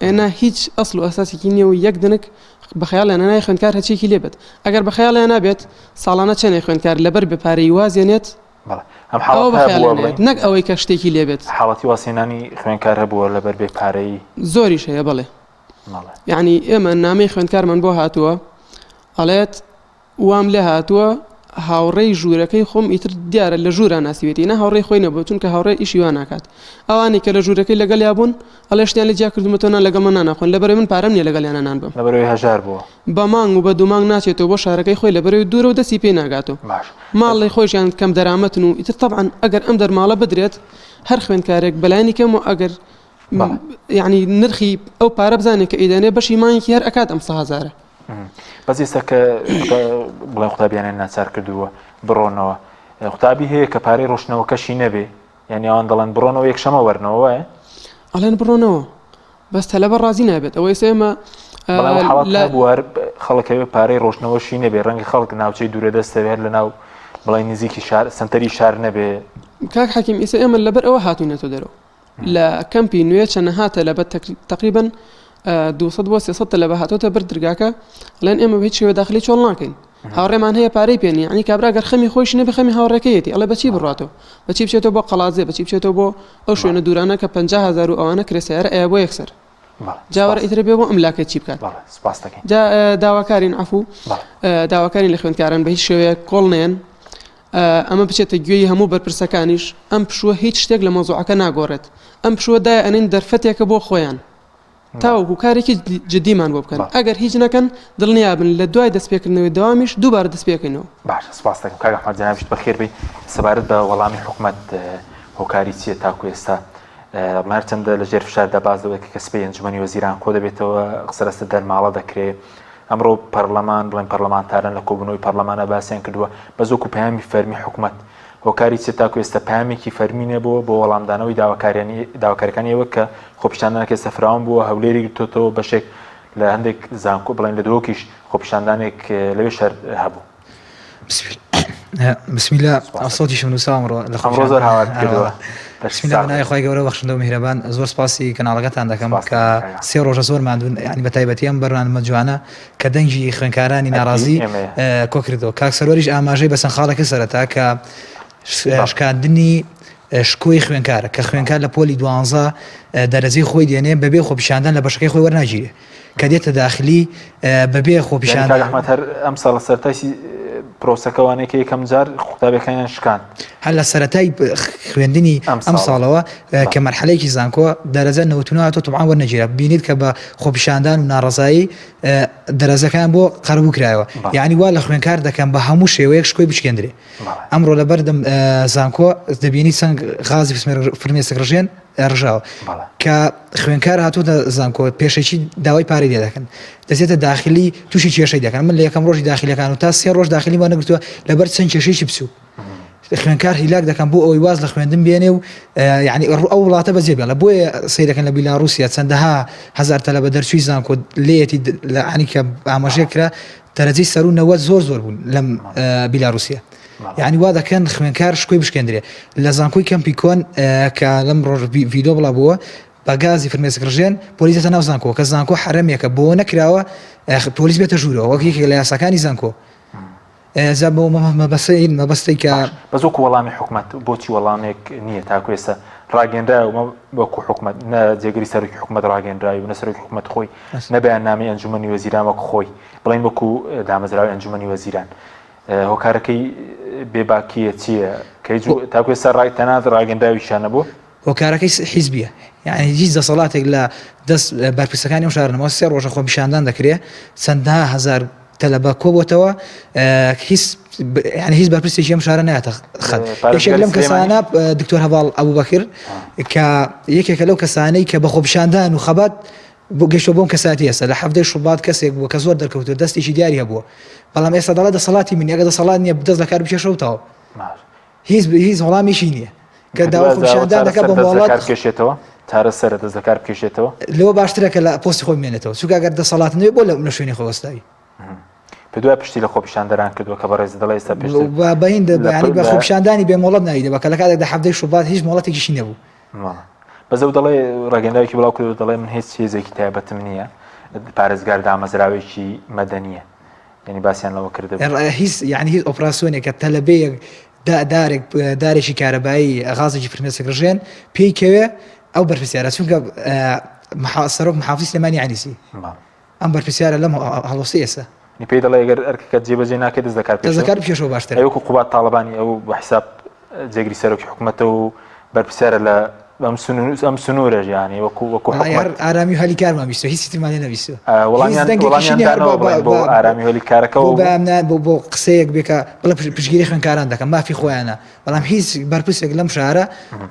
ئێنا هیچ ئەسڵ و ئەساسێکی نییە و یەک دنک بە خەیاڵیان نایە خوێندکار هەرچیەکی لێ بێت ئەگەر بە خەیاڵیان نابێت ساڵانە چەنێ خوێندکار لەبەر بێ پارەی وازێنێت بەڵێ ئەم ئەوە بە حاڵەتە هەبووە خەیاڵیان بڵێین نایەت نەک ئەوەی کە شتێکی لێ بێت. حاڵەتی وازهێنانی خوێندکار هەبووە لەبەر بێ پارەیی؟ زۆریش هەیە بەڵێ بەڵێ. یەعنی ئێمە نامەی خوێندکارمان بۆ هاتووە ئەڵێت وام لێ هاتووە هاوڕێی ژوورەکەی خۆم ئیتر دیارە لە ژوورا ناسیوێتی نا هاوڕێی خۆی نەبوو چونکە هاوڕێ ئیشی وا ناکات ئەوانەی کە لە ژوورەکەی لەگەڵیا بوون ئەڵێ شتیان لێ جیا کردوومەتەوە نان لەگەڵ من نان ناخۆن لەبەرئەوەی من پارەم نییە لەگەڵیانا نان بەم. لەبەرئەوەی هەژار بووە. بە مانگ و بە دوو مانگ ناچێتەوە بۆ شارەکەی خۆی لەبەرئەوەی دوورە و دەستی پێی ناگاتەوە باش ماڵی خۆیشیان کەم دەرامەتن و ئیتر تەبعەن ئەگەر ئەم دەرماڵە بدرێت هەر خوێندکارێک بەلایەنی کەمەوە ئەگەر بەڵێ. یەعنی نرخی ئەو پارە بزانێت کە ئەیدەنێ بەشی مانگێکی هەر ئەکات ئەم سەهەزارە. بەس ئێستا کە بڵێن قوتابیانیان ناچار کردووە بڕۆنەوە قوتابی هەیە کە پارەی ڕۆشتنەوەکەشی نەبێ یعنی ئەوان دەڵێن بڕۆنەوە یەکشەمە وەرنەوە وایە ئەڵێن بڕۆنەوە بەس تەلەبە ڕازی نابێت ئەوە ئێستا ئێمە بوار خەڵکەوێ پارەی ڕۆشتنەوەشی نەبێ ڕەنگە خەڵک ناوچەی دوورە دەستەوێت هەر لە ناو بڵێ نزیکی شار سنتەری شار نەبێ کاک حەکیم ئیسە ئێمە لەبەر ئەوە هاتوینەتە دەرەوە لە کەمپی نوێ چەنەها تەلەبە تەقریبەن 200 بۆ 300 تەلەبە هاتۆتە بەر درگاکە ئەڵێن ئێمە بە هیچ شێوە داخلی چۆڵ ناکەین هاوڕێمان هەیە پارەی پێ نییە یعنی کابرا گەر خەمی خۆیشی نەبێ خەمی هاوڕێکەیەتی ئەڵێ بەچی بڕاتەوە بەچی بچێتەوە بۆ قەڵادزێ بەچی بچێتەوە بۆ ئەو شوێنە دوورانە کە 50 هەزار و ئەوانە کرێ سەیارە ئەیا بۆ یەکسەر جا وەرە ئیتر بێ بۆ ئەم لاکە چی بکات جا داواکارین عەفوو داواکارین لە خوێندکاران بە هیچ شێوەیەک کۆڵ نەیەن ئەمە بچێتە گوێی هەموو بەرپرسەکانیش، ئەم پشووە هیچ شتێک لە مەوزوعەکە ناگۆڕێت، ئەم پشووە دای ئەنێن دەرفەتێکە بۆ خۆیان تاوەکو کارێکی جدیمان بۆ بکەن، ئەگەر هیچ نەکەن دڵنیابن لە دوای دەستپێکردنەوەی دەوامیش دووبارە دەستپێکەینەوە. باشە سپاست دەکەم کاک ئەحمەد جەنابیشت بەخێر بێی. سەبارەت بە وەڵامی حکومەت هۆکاری چییە تاکو ئێستا بڵێن هەرچەندە لە ژێر فشاردا باس لەوە دەکرێت کە سبەی ئەنجومەنی وەزیران کۆدەبێتەوە قسە لەسەر دەرماڵە دەکرێت ئەمڕۆ پەرلەمان بڵێن پەرلەمانتاران لە کۆبوونەوەی پەرلەمانە باسیان کردووە بەس وەکو پەیامی فەرمی حکومەت هۆکاری چیە تاکو ئێستا پەیامێکی فەرمی نەبووە بۆ وەڵامدانەوەی داواکاریانی داواکاریەکانی ئێوە کە خۆپیشاندانەکە ئێستا فراوان بووە هەولێری گرتۆتەوە بەشێک لە هەندێک زانکۆ بڵێن لە دهۆکیش خۆپیشاندانێک لەوێ شەر هەبوو. بسم الله صوتیشم نووسا ئەمڕۆ لە ئەمڕۆ زۆر هاوار کردووە بسم الله بەناوی خوای گەورە بەخشندە و میهرەبان زۆر سپاسی کەناڵەکەتان دەکەم کە سێ ڕۆژە زۆر ماندوون یعنی بە تایبەتی ئەم بەرنامە جوانە کە دەنگی خوێندکارانی ناڕازی کۆ کردەوە کاک سەروەریش ئاماژەی بە چەند خاڵێک سەرەتا کە شکاندنی شکۆی خوێنکارە کە خوێنکار لە پۆلی دوانزە دەرەجەی خۆی دێنێ بەبێ خۆپیشاندان لە بەشەکەی خۆی وەرناگیرێ کە دێتە داخلی بەبێ خۆپیشاندان. کاک ئەحمەد هەر ئەمساڵ لە سەرەتای پرۆسەکە وانەیە کە یەکەم جار قوتابیەکانیان شکاند. هەر لە سەرەتای خوێندنی ئەمساڵەوە کە مەرحەلەیەکی زانکۆ دەرەجە 99 هاتووە تەبعەن وەرنەگیرا بینیت کە بە خۆپیشاندان و ناڕەزایی دەرەجەکەیان بۆ قەرەبوو کرایەوە یعنی وا لە خوێندکار دەکەن بە هەموو شێوەیەک شکۆی بشکێندرێ ئەمڕۆ لە بەردەم زانکۆ دەبینی چەند غازی فرمێسک ڕژێن ڕژاوە کە خوێنکار هاتووەتە زانکۆ پێشەکی داوای پارەی لێ دەکەن دەچێتە داخلی تووشی کێشەی دەکەن من لە یەکەم ڕۆژی داخلەکان و تا سێ ڕۆژ داخلی ما نەگرتووە لەبەر چەند کێشەیەکی بچوو خوێنکار هیلاک دەکەن بۆ ئەوەی واز لە خوێندن بێنێ و یعنی ئەو وڵاتە بەجێ بێڵە بۆیە سەیرەکەن لە بیلاڕوسیا چەندەها هەزار تەلەبە دەرچووی زانکۆ لێیەتی لە عنی کە ئاماژەیە کرا دەرەجەی سەروو 90 زۆر زۆر بوون لەم بیلاڕوسیا یعنی وا دەکەن خوێنکار شکۆی بشکێندرێ لە زانکۆی کەمپی کۆن کە لەم ڕۆژ ڤیدۆ بڵاو بووە بە گازی فرمێسک ڕژێن پۆلیس دێتە ناو زانکۆ کە زانکۆ حەرەمێکە بۆ نەکراوە پۆلیس بێتە ژوورەوە وەک یەکێک لە یاساکانی زانکۆ جا بۆ مەبەستەی مەبەستەی کە بەس وەکو وەڵامی حکومەت بۆچی وەڵامێک نییە تاکو ئێستا ڕاگەنراوە وەکو حکومەت نە جێگری سەرۆکی حکومەت ڕاگەنراوی و نە سەرۆکی حکومەت خۆی نە بەیاننامەی ئەنجومەنی وەزیران وەک خۆی بڵێن وەکو دامەزراوی ئەنجومەنی وەزیران هۆکارەکەی بێباکییە چییە کە هیچ تاکو ئێستا ڕای تەنانەت ڕاگەنراویشیان نەبوو. هۆکارەکەی حیزبیە یعنی هیچ دەسەڵاتێک لە دەست بەرپرسەکانی ئەم شارە نەماوە سێ ڕۆژە خۆپیشاندان دەکرێ چەندها هەزار تەلەبە کۆبۆتەوە هیچ یعنی هیچ بەرپرسێکی ئەم شارە نایەتە خەت یەکێک لەم کەسانە دکتۆر هەڤاڵ ئەبوبەکر کە یەکێکە لەو کەسانەی کە بە خۆپیشاندان و خەبات بۆ گەشتوە بۆم کەساتی ئێستا لە حەڤدەی شوبات کەسێک بووە کە زۆر دەرکەوتووە دەستێکی دیاری هەبووە بەڵام ئێستا دەڵێ دەسەڵاتی من ئەگە دەسەڵات نییە دەست لە کار بکێشە و تەواو هیچ هیچ وەڵامێکی نییە کە داوای خۆپیشاندان دەکات بۆ مۆڵەت بکێشێتەوە چارەسەرە دەست لە کار بکێشێتەوە لەوە باشترە کە لە پۆستی خۆی بمێنێتەوە چونکە ئەگەر دەسەڵات نەبێ بۆ لە شوێنی خۆی وەستاوی پێ دوای پشتی لە خۆپیشاندەران کردووە کە بەڕێز دەڵێ ئێستا پێشتر بە هیند بەیانی بە خۆپیشاندانی بێ مۆڵەت ناوی دەبا کە لە کاتێکدا حەڤدەی شوبات هیچ مۆڵەتێکیشی نەبوو. بەس ئەو دەڵێ ڕاگەنداوێکی بڵاو کردەوە دەڵێ من هیچ هێزێکی تایبەتم نییە پارێزگار دامەزراوێکی مەدەنییە یعنی باسیان لەوە کردبوو. هیچ یعنی هیچ ئۆپراسیۆنێکە تەلەبەیەک دارێک دارێکی کارەبایی غازێکی فرمێسک ڕژێن پێی کەوێ ئەو بەرپرسیارە چونکە سەرۆک محافزی سلێمانی عەنیسی ئەم بەرپرسیارە لەم هەڵوەستەی ئێستا. نی پێی دەڵێ گەر ئەرکەکەت جێبەجێ ناکەی دەست لەکار دەست لەکار بکێشەوە باشترە. ئەی وەکو قوباد تاڵەبانی ئەو بە حیساب جێگری سەرۆکی حکومەتە و بەرپرسیارە لە ئەم سنوور ئەم سنوورەش یانی وەکو وەکو وەڵای هەر حکومەت ئارامی و هەلی کارمان بیستوە هیچی ترمان لێ نەبیستوە. ئا، هیچ وەڵامیان دەنگێکیشی وەڵامیان نییە هەر بە دانەوە بە بڵێن بۆ بە ئارامی و هەلی کارەکەوە بۆ و بەیان بۆ بۆ قسەیەک بێ کە بڵێ پشتگیری خوێندکاران دەکەم مافی خۆیانە بەڵام هیچ بەرپرسێک لەم شارە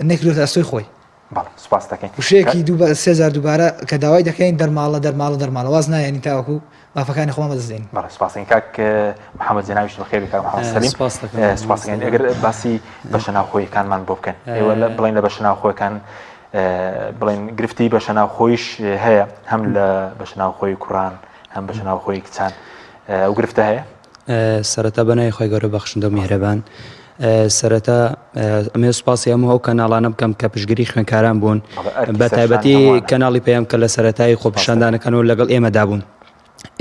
نەیکردۆتە ئەستۆی خۆی. بەڵێ سوپاست دەکەین. وشەیەکی دوو بە سێ جار دووبارە کە داوای دەکەین دەرماڵە دەرماڵە دەرماڵە واز نایەنین تاوەکو مافەکانی خۆمان بەدەست دێنین. بەڵێ سوپاس دەکەین کاک محەممەد جەنابیشت بەخێر بێی کاک محەممەد سەلیم سوپاس دەکەم. سوپاس دەکەین ئەگەر باسی بەشە ناوخۆیەکانمان بۆ بکەن ئێوە لە بڵێن لە بەشە ناوخۆیەکان بڵێن گرفتی بەشە ناوخۆیش هەیە هەم لە بەشە ناوخۆی کوڕان هەم بەشە ناوخۆی کچان ئەو گرفتە هەیە؟ سەرەتا بەناوی خوای گەورە بەخشندە و میهرەبان سەرەتا ئەمێ سوپاسی هەموو ئەو کەناڵانە بکەم کە پشگیری خوێنکاران بوون بە تایبەتی کەناڵی پەیام کە لە سەرەتای خۆپیشاندانەکان و لەگەڵ ئێمەدا بوون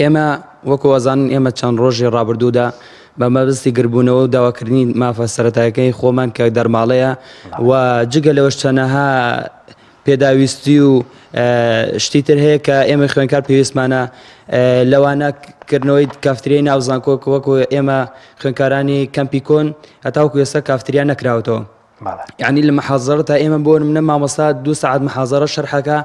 ئێمە وەکو ئەزانن ئێمە چەند ڕۆژی ڕابردوودا بە مەبەستی گربوونەوە و داواکردنی مافە سەرەتایەکەی خۆمان کە دەرماڵەیە و جگە لەوەش چەنەها پێداویستی و شتی تر هەیە کە ئێمە خوێنکار پێویستمانە لەوانە کردنەوەی کافتریای ناو زانکۆ وەکو ئێمە خوێنکارانی کەمپی کۆن هەتاوەکو ئێستا کافتریا نەکراوەتەوە یعنی لە محازەرە تا ئێمە بۆ منە مامۆستا دو ساعت محازەرە شەرحەکە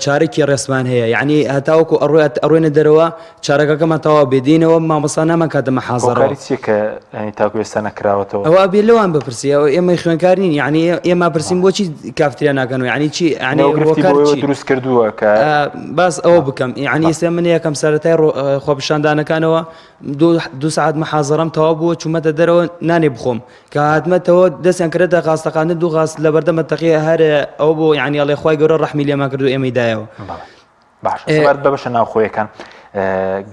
چارەکی ڕێسمان هەیە یعنی هەتاوەکو ئەڕۆیت ئەڕۆینە دەرەوە چارەکەکەمان تەواو بێ دێینەوە مامۆستا نامان کاتە مەحازەرەوە. هۆکاری چیە کە یانی تاکو ئێستا نەکراوەتەوە؟ ئەوە ئەبێ لەوان بپرسی ئەوە ئێمەی خوێندکار نین یعنی ئێمە پرسین بۆچی کافتریا ناکەنەوە یعنی چی یعنی ئەو گرفتی هۆکار بۆ ئێوە چی؟ دروست کردووە کە باس ئەوە بکەم یعنی ئێستا من یەکەم سەرەتای ڕۆ- خۆپیشاندانەکانەوە دوو دوو سەعات محازەرەم تەواو بووە چوومەتە دەرەوە نانێ بخۆم کە هاتمەتەوە دەستیان کردە غازتەقاندن دوو غاز لەبەردەمە تەقیە هەر ئەوە بۆ یعنی ئەڵێ خوای گەورە ڕەحمی لێمان کرد و ئێمەی دایەوە. بەڵێ. باشە سەبارەت بە بەشە ناوخۆیەکان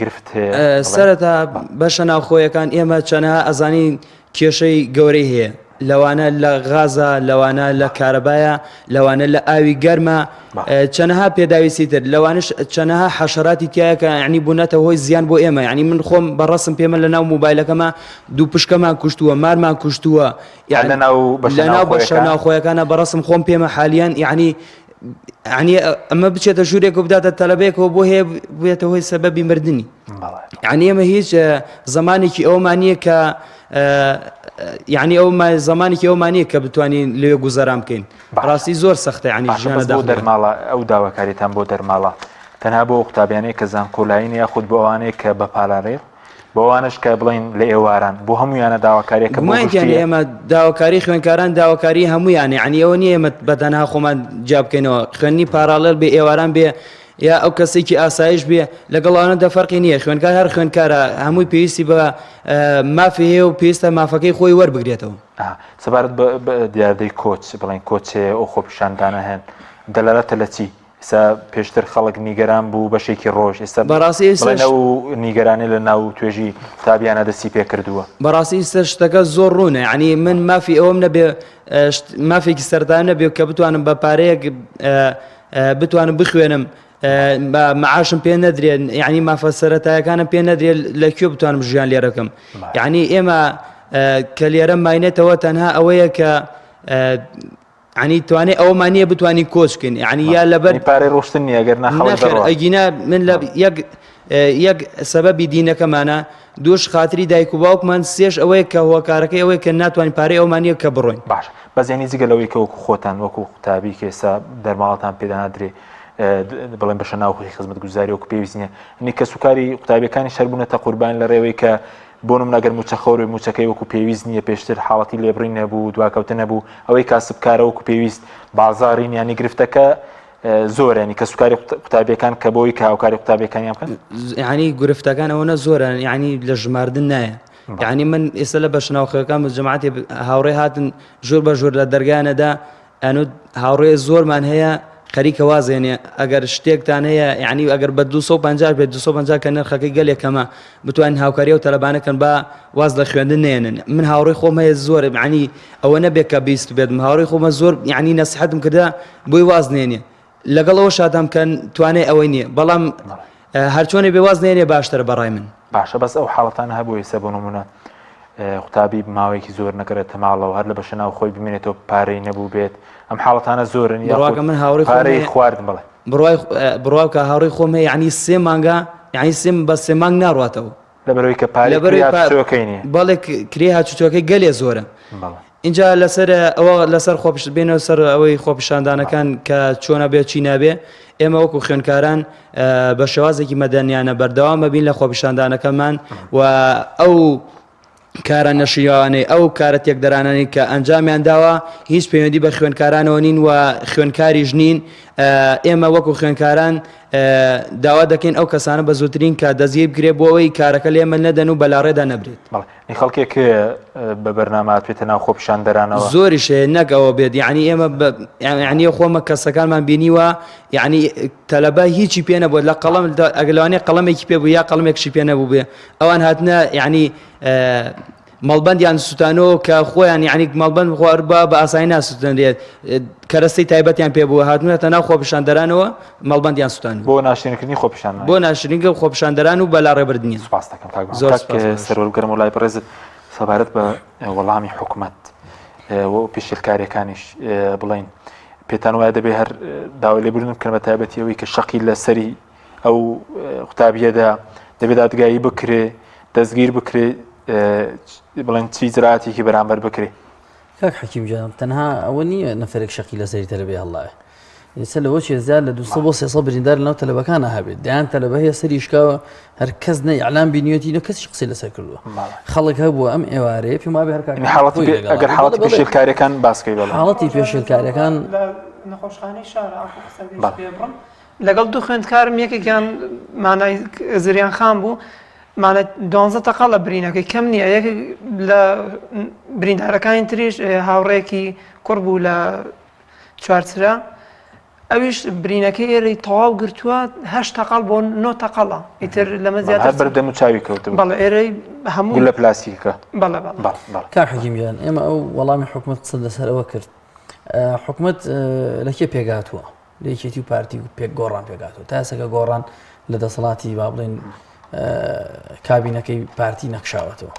گرفت هەیە سەرەتا بەشە ناوخۆیەکان ئێمە چەنەها ئەزانین کێشەی گەورەی هەیە لەوانە لە غازە لەوانە لە کارەبایە لەوانە لە ئاوی گەرمە چەنەها پێداویستی تر لەوانش چەنەها حەشراتی تایە کە ینی بوونەتە هۆی زیان بۆ ئێمە ینی من خۆم بە ڕسم پێمە لە ناو موبایلەکەمە دوو پشکەمان کوشتووە مارمان کوشتووە یان لە ناو بەشە ناوخۆیەکانە بە ڕسم خۆم پێمە حالیان یعنی یعنی ئەمە بچێتە ژوورێک و بداتە تەلەبەیەکەوە بۆ هەیە بێتە هۆی سەبەبی مردنی یعنی ئێمە هیچ زمانێکی ئەومان نییە کە یعنی ئەو زمانێکی ئەومان نییە کە بتوانین لەوێ گوزەران بکەین بەڕاستی زۆر سەختە ینی ژیانە بۆ دەرماڵە ئەو داواکاریتان بۆ دەرماڵە تەنها بۆ قوتابیانەی کە زانکۆلاین یاخود بۆ ئەوانەیە کە بە پاراڵێل بۆ ئەوانەش کە بڵێین لە ئێواران بۆ هەموویانە داواکاریەکە بۆ گومانتیان گشتیە. ئێمە داواکاری خوێندکاران داواکاری هەموویانە یعنی ئەوە نییە ئێمە بە تەنها خۆمان جیا بکەینەوە خوێندنی پاراڵێل بێ ئێواران بێ یا ئەو کەسێکی ئاسایش بێ لەگەڵ ئەوانەدا فەرقی نییە خوێندکار هەر خوێندکارە هەمووی پێویستی بە مافی هەیە و پێویستە مافەکەی خۆی وەربگرێتەوە. سەبارەت بە دیاردەی کۆچ بڵێن کۆچ هەیە ئەو خۆپیشاندانە هەن دەلالەتە لە چی؟ ئێستا پێشتر خەڵک نیگەران بوو بەشێکی ڕۆژ ئێستا بەڕاستی ئێستاش ئەو نیگەرانی لە ناو توێژی قوتابیانە دەستی پێ کردووە. بەڕاستی ئێستا شتەکە زۆر ڕوونە یعنی من مافی ئەوەم نەبێ مافێکی سەرتا نەبێ کە بتوانم بە پارەیەک بتوانم بخوێنم معاشم پێ نەدرێن یعنی مافە سەرەتایەکانم پێ نەدرێت لە کوێ بتوانم ژیان لێرە بکەم یعنی ئێمە کە لێرە ماینێتەوە تەنها ئەوەیە کە یعنی توانێ ئەوەمان نییە بتوانین کۆچ بکەین یعنی یا لەبەر پارەی ڕۆشتن نییە گەر نا خەڵک نەخێر دەڕوا. ئەگینا من لە یەک یەک سەبەبی دینەکەمانە دووش خاتری دایک و باوکمان سێش ئەوەیە کە هۆکارەکەی ئەوەیە کە ناتوانین پارەی ئەومان نییە کە بڕۆین. باشە بەس یانی جگە لەوەی کە وەکو خۆتان وەکو قوتابی کە ئێستا دەرماڵەتان پێدانادرێ بڵێن بەشە ناوخۆی خزمەتگوزاری وەکو پێویست نییە یعنی کەسوکاری قوتابیەکانیش هەر بوونەتە قوربان لە ڕێوەی کە بۆ نمونە گەر موچەخۆر بێ موچەکەی وەکو پێویست نییە پێشتر حاڵەتی لێبڕین هەبوو دواکەوتن هەبوو ئەوەی کاسبکارە وەکو پێویست بازاڕی نییە یعنی گرفتەکە زۆرە ینی کەسوکاری قوتابیەکان کە بۆی کە هاوکاری قوتابیەکانیان بکەن یعنی گرفتەکان ئەوەنە زۆرە یعنی لە ژماردن نایە یعنی من ئێستا لە بەشە ناوخۆیەکان بە جەماعەتی هاوڕێ هاتن ژۆر بە ژۆر لە دەرگانەدا ئەنوت هاوڕێ زۆرمان هەیە خەریکە وازێنێ ئەگەر شتێکتان هەیە یعنی ئەگەر بە 250 بێت 250 کە نرخەکەی گەلێک کەمە بتوانین هاوکاری و تەلەبانە کەن با واز لە خوێندن نێنن من هاوڕێی خۆم هەیە زۆر یعنی ئەوە نەبێت کە 20 بێت هاوڕێی خۆمە زۆر یعنی نەسیحەتم کردە بۆی واز نێنێ لەگەڵ ئەوە شادام کە توانای ئەوەی نییە بەڵام هەرچۆنێ بێ واز نێنێ باشترە بەڕای من. باشە بەس ئەو حاڵەتانە هەبوو ئێستا بۆ نمونە قوتابی ماوەیەکی زۆر نەگەڕێتە ماڵەوە هەر لە بەشە ناو خۆی بمێنێتەوە پارەی نەبوو بێت ئەم حاڵەتانە زۆرن بڕواکە من هاوڕێی خۆم پارەی خواردن بڵێ بڕوای بڕوا بکە هاوڕێی خۆم هەیە یعنی سێ مانگە یعنی سێ بە سێ مانگ ناڕاتەوە لەبەرەوەی کە پارەی لەبەرەوەی کرێ هاتوچۆکەی نییە بەڵێ کرێ هاتوچۆکەی گەلێ زۆرە بەڵێ ئینجا لەسەر ئەوە لەسەر خۆپش بێنەوە سەر ئەوەی خۆپیشاندانەکان کە چۆنە بێ چی نابێ ئێمە وەکو خوێندکاران بە شێوازێکی مەدەنیانە بەردەوام بەبین لە خۆپیشاندانەکەمان و ئەو کارە نەشیاوانەی ئەو کارە تێکدەرانانی کە ئەنجامیان داوە هیچ پەیوەندی بە خوێندکارانەوە نین و خوێندکاریش نین ئێمە وەکو خوێندکاران داوا دەکەین ئەو کەسانە بە زووترین کات دەستگیر بکرێت بۆ ئەوەی کارەکە لێمە نەدەن و بەلاڕێدا نەبرێت. بەڵێ نی خەڵکێک هەیە بە بەرنامە هاتبێتە ناو خۆپیشاندەرانەوە؟ زۆریش هەیە نەک ئەوە بێت یعنی ئێمە یعنی خۆمە کەسەکانمان بینیوە یعنی تەلەبە هیچی پێ نەبوو لە قەڵەم ئەگەر لەوانەیە قەڵەمێکی پێ بوو یا قەڵەمێکشی پێ نەبوو بێ ئەوان هاتنە یعنی مەڵبەندیان سوتانەوە کە خۆیان یعنی مەڵبەند خوار بە بە ئاسایی ناسوتێنرێت کەرەستەی تایبەتیان پێ بووە هاتوونەتە ناو خۆپیشاندەرانەوە مەڵبەندیان سوتان بۆ ناشرینکردنی خۆپیشاندان بۆ ناشرینکە خۆپیشاندەران و بەلاڕێبردنیان سپاس دەکەم کاک زۆر کاک سپاس. سەروەر بگەرم وڵای بەڕێزت سەبارەت بە وەڵامی حکومەت و پێشێلکاریەکانیش بڵین پێتان وایە دەبێ هەر داوای لێبوردن بکەن بە تایبەتی ئەوەی کە شەقی لەسەری ئەو قوتابیەدا دەبێت دادگایی بکرێ دەستگیر بکرێ بڵێن چی جراتێکی بەرامبەر بکرێ کاک حەکیم گیان تەنها ئەوە نییە نەفرێک شەقی لەسەری تەلەبەی هەڵڵایە ئێستا لەوە چێ زیاد لە 200 بۆ 300 بریندار لەناو تەلەبەکانە هەبێت دەیان تەلەبە هەیە سەری شکاوە هەر کەس نە ئیعلام بینیوێتی نە کەسیش قسەی لەسەر کردووە خەڵک هەبووە ئەم ئێوارەیە پێم وابێ هەر کاک یعنی حاڵەتی خۆی پێ- لەگەڵا ئەگەر بێت. حاڵەتی بەڵێ، بەڵێ. پێشێلکاریەکان باسکەی بەڵێ حاڵەتی پێشێلکاریەکان لە نەخۆشخانەی شار ئاخۆ قسەم بەڵێ. پێ بڕم لەگەڵ دوو خوێندکارم یەکێکیان مانای زریان خان بوو مانە دوانزە تەقەڵە برینەکەی کەم نییە یەکێک لە بریندارەکانی تریش هاوڕێکی کوڕ بوو لە چوارچرا ئەویش برینەکەی ئێرەی تەواو گرتووە هەشت تەقەڵ بۆ نۆ تەقەڵە ئیتر لەمە زیاتر بەر دەم و چاوی کەوت بەڵێ ئێرەی هەموو لە پلاستیکە بەڵێ بەڵێ بەڵێ کاک حەکیم گیان ئێمە ئەو وەڵامی حکومەت قسە لەسەر ئەوە کرد حکومەت لە کێ پێگاتووە لە یەکێتی و پارتی و پێک گۆڕان پێکاتەوە تا ئێستا گۆڕان لە دەسەڵاتی با بڵێن کابینەکەی پارتی نەکشاوەتەوە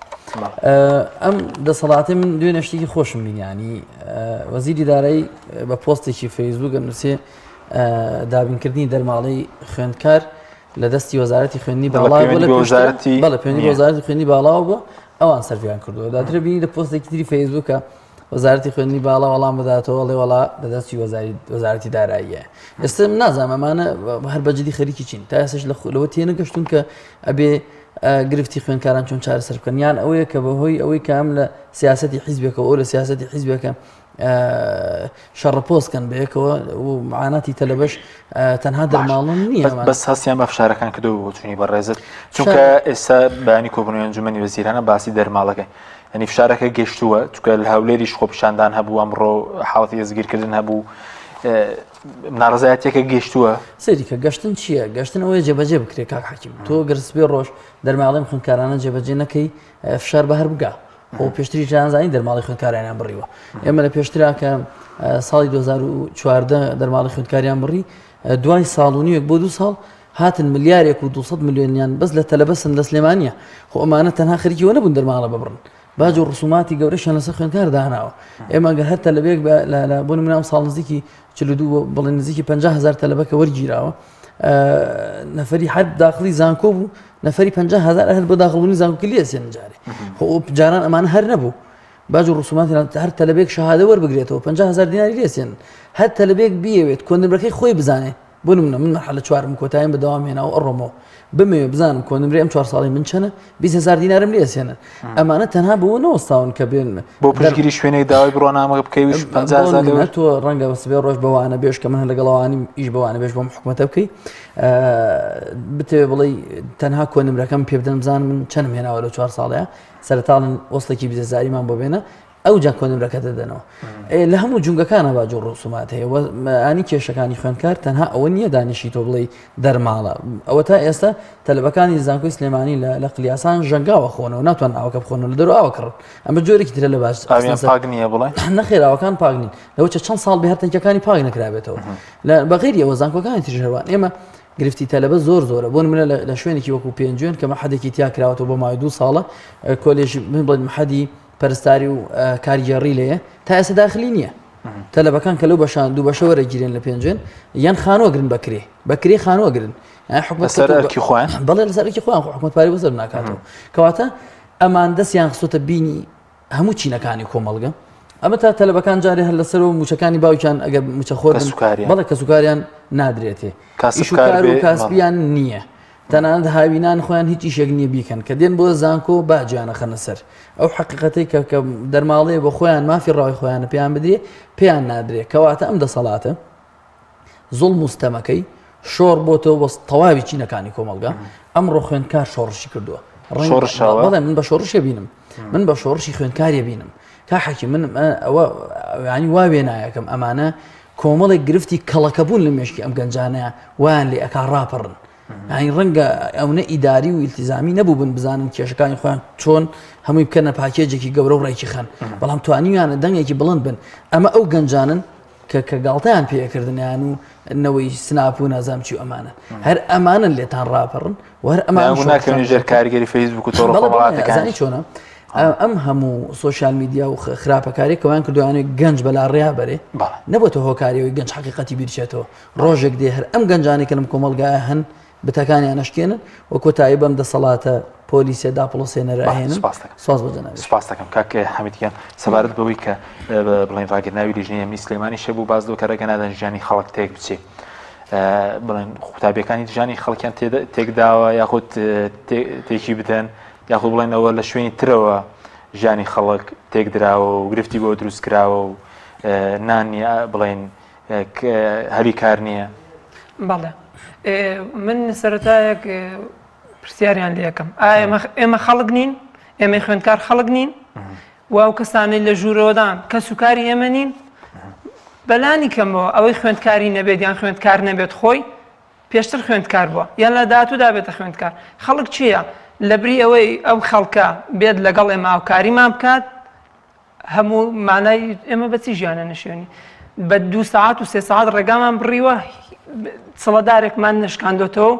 ئەم دەسەڵاتی من دوێنێ شتێکی خۆشم بینیانی وەزیری دارایی بە پۆستێکی فەیسبوک نووسێ دابینکردنی دەرماڵەی خوێندکار لە دەستی وەزارەتی خوێندنی باڵا بەڵێ پەیوەندی وەزارەتی خوێندنی باڵاوە بووە ئەوان سەرفیان کردووە داترە بینی لە پۆستێکی تری فەیسبوکە وەزارەتی خوێندنی باڵا وەڵام بداتەوە ئەڵێ وەڵا لە دەستی وەزارەتی داراییە ئێستا من نازانم ئەمانە هەر بەجدی خەریکی چین تا ئێستاش لەوە تێنەگەشتون کە ئەبێ گرفتی خوێندکاران چۆن چارەسەر بکەن یان ئەوەیە کە بەهۆی ئەوەی کە ئەم لە سیاستی حیزبێکەوە ئەو لە سیاستی حیزبێکە شەڕەپۆستکەن بەیەکەوە و معاناتی تەلەبەش تەنها دەرماڵن نییە بەس هەستیان بە فشارەکان کردو بۆچوونی بەڕێزت چونکە ئێستا بەیانی کۆبوونەوەی ئەنجومەنی وەزیرانە باسی دەرماڵەکەی یانی فشارەکە گەشتووە چونکە لە هەولێریش خۆپیشاندان هەبوو ئەمڕۆ حاڵەتی دەستگیرکردن هەبوو ناڕزایەتێکە گەشتووە سەیری کە گەشتن چییە گەشتن ئەوەیە جێبەجێ بکرێت کاک حەکیم تۆ گەر سبێ ڕۆژ دەرماڵیم خوێندکارانە جێبەجێ نەکەی فشار بە هەر بگا خۆ پێشتری جانزانی دەرماڵی خوێندکارانیان بڕیوە ئێمە لە پێشترا کە ساڵی 2014 دەرماڵی خوێندکاریان بڕی دوای ساڵ و نیوێک بۆ دو ساڵ هاتن ملیارێک و 200 ملیۆنیان بەس لە تەلەبەسن لە سلێمانیە خۆ ئەمانە تەنها خەریکی وە نەبوون دەرماڵە ببڕن باج و ڕسوماتی گەورەشیان لەسەر خوێندکار داناوە ئێمە گەر هەر تەلەبێک بە بۆ نمونە ئەم ساڵ نزیکی 42 بڵێ نزیکی 50 هزار تەلەبەکە وەرگیراوە. نەفەری هەر داخلی زانکۆ بوو نەفەری 50 هزار هەر بۆ داخڵبوونی زانکۆ لێ سێن جارێ خۆ جاران ئەمانە هەر نەبوو باج و ڕسومات هەر تەلەبێک شەهادە وەربگرێتەوە 50 هزار دیناری لێسێن هەر تەلەبێک بیەوێت کۆنمرەکەی خۆی بزانێ بۆ نمونە من مەرحەلە چوارم کۆتاییم بە دەوام هێنا و ئەڕۆمەوە بمەوێ بزانم کۆنمرەی ئەم چوار ساڵی من چەنە 20 هزار دینارم لێ ئەسێنن ئەمانە تەنها بۆ نەوەستاون کە بێن بۆ پشتگیری شوێنێک داوای بڕوانامە بکەی 50 هزار لێ تۆ ڕەنگە سبێ ڕۆژ بەوانە بێش کە من لەگەڵەوانی ئیش بەوانە بێش بۆم حکومەتە بکەی بتەوێ بڵێ تەنها کۆنمرەکەم پێ بدەن بزانم من چەنم هێناوە لە چوار ساڵەیە سەرەتاڵن وەستێکی بزێزاریمان بۆ بێنە ئەوجا کۆنمرەکە دەدەنەوە لە هەموو جونگەکانە باج و ڕسومات هەیە ئەنی کێشەکانی خوێندکار تەنها ئەوە نییە دانیشی تۆ بڵێ دەرماڵە ئەوە تا ئێستا تەلبەکانی زانکۆی سلێمانی لە قلیاسان ژەنگاوە خۆنەوە ناتوان ئاوەکە بخۆنەوە لە دەرو ئاوە کڕن ئەمە جۆرێکی ترە لە باش پاک نییە بڵێ نەخێراوەکان پاک نین لەوە چەند ساڵ بێ هەر تەنکەکانی پاک نەکرابێتەوە لە بەغیری ئەوە زانکۆکانی تریش هەروان ئێمە گرفتی تەلەبە زۆر زۆرە بۆ نمونە لە شوێنێکی وەکو پێنجوێن کە مەحەدێکی تیا کراوەتەوە بۆ ماوەی دوو ساڵە کۆلێژی من بڵێن مەحەدی پەرستاری و کارگێڕی لێیە تا ئێستا داخلی نییە تەلەبەکان کە لەو بەشان دوو بەشە وەرەگیرێن لە پێنجوێن یان خانوەگرن بەکرێ بەکرێ خانوەگرن حکومەت لەسەر ئەرکی خۆیان بەڵێ لەسەر ئەرکی خۆیان خۆ حکومەت پارەی بۆ سەر ناکاتەوە کەواتە ئەمان دەستیان خستۆتە بینی هەموو چینەکانی کۆمەڵگە ئەمە تا تەلەبەکان جارێ هەر لەسەرەوە موچەکانی باوکیان ئەگەر موچەخۆر بن کەسوکاریان. بەڵێ کەسوکاریان نادرێتێ کاسبکار ئیش و کار و بێ، کاسبیان نییە تەنانەت هاوینان خۆیان هیچ ئیشێک نییە بیکەن کە دێن بۆ زانکۆ باجیان ئەخەنە سەر ئەو حەقیقەتەی کە کە دەرماڵەیە بۆ خۆیان مافی ڕەوای خۆیانە پێیان بدرێ پێیان نادرێ کەواتە ئەم دەسەڵاتە زوڵم و ستەمەکەی شۆڕ بۆتەوە بۆ تەواوی چینەکانی کۆمەڵگا ئەمڕۆ خوێندکار شۆڕشی کردووە شۆڕشەوە؟ بەڵێ من بە شۆڕشێ بینم من بە شۆڕشی خوێندکاریە بینم کا حەکی من ئەوە ینی وا وێنایەکەم ئەمانە کۆمەڵێک گرفتی کەڵەکەبوون لە مێشکی ئەم گەنجانە وایان لێ ئەکا ڕاپەڕن یانی ڕەنگە ئەونە ئیداری و ئیلتیزامی نەبووبن بزانن کێشەکانی خۆیان چۆن هەمووی بکەنە پاکێجێکی گەورە و ڕێکی خەن بەڵام توانیویانە دەنگێکی بڵند بن ئەمە ئەو گەنجانن کە کە گاڵتەیان پێکردنیان و نەوەی سناپ و نازام چی و ئەمانە هەر ئەمانن لێتان ڕاپەڕن و هەر ئەمان ناکەونە ژێر کاریگەری فەیسبوک و تۆڕە کۆمەڵایەتیەکان چۆنە ئەم هەموو سۆشیال میدیا و خراپەکاری کەوان کردویانێ گەنج بەلا ڕێیا بەرێ نەبێتە هۆکاریەوەی گەنج حقیقەتی بیرچێتەوە ڕۆژێک دێ هەر ئەم گەنجانەی کە لەم کۆمەڵگایە هەن بتەکانیان ئەشکێنن و کۆتایی بەم دەسەڵاتە پۆلیسە داپڵۆسێنەرە ئەهێنن. سپاس دەکەم. سپاس بۆ جەنابیش. سپاس دەکەم کاک حەمید گیان. سەبارەت بەوەی کە بڵێن ڕاگرناوی لیژنەی ئەمنی سلێمانی شەبوو باس لەوە کە ڕێگە نادەن ژیانی خەڵک تێک بچێ. بڵێن قوتابیەکانی ژیانی خەڵکیان تێکداوە یاخود تێکی بدەن یاخود بڵێن ئەوە لە شوێنی ترەوە ژیانی خەڵک تێکدراوە و گرفتی بۆ دروست کراوە و نان نییە بڵێن هەلی کار نییە؟ بەڵێ من سەرەتایەک پرسیاریان لەکەم ئایا ئێمە خەڵک نین ئێمەی خوێندکار خەڵک نین و ئەو کەسانەی لە ژوورەوەدان کەس و کاری ئێمە نین بەلانی کەمەوە ئەوەی خوێندکاری نەبێت یان خوێندکار نەبێت خۆی پێشتر خوێندکار بووە یان لە داهاتوودا بێتە خوێندکار خەڵک چییە لەبری ئەوەی ئەو خەڵکە بێت لەگەڵ ئێمە هاوکاریمان بکات هەموو مانای ئێمە بە چی ژیانە نشێنی بە دوو سەعات و سێ سەعات ڕێگامان بڕیوە چڵەدارێکمان نەشکاندۆتەوە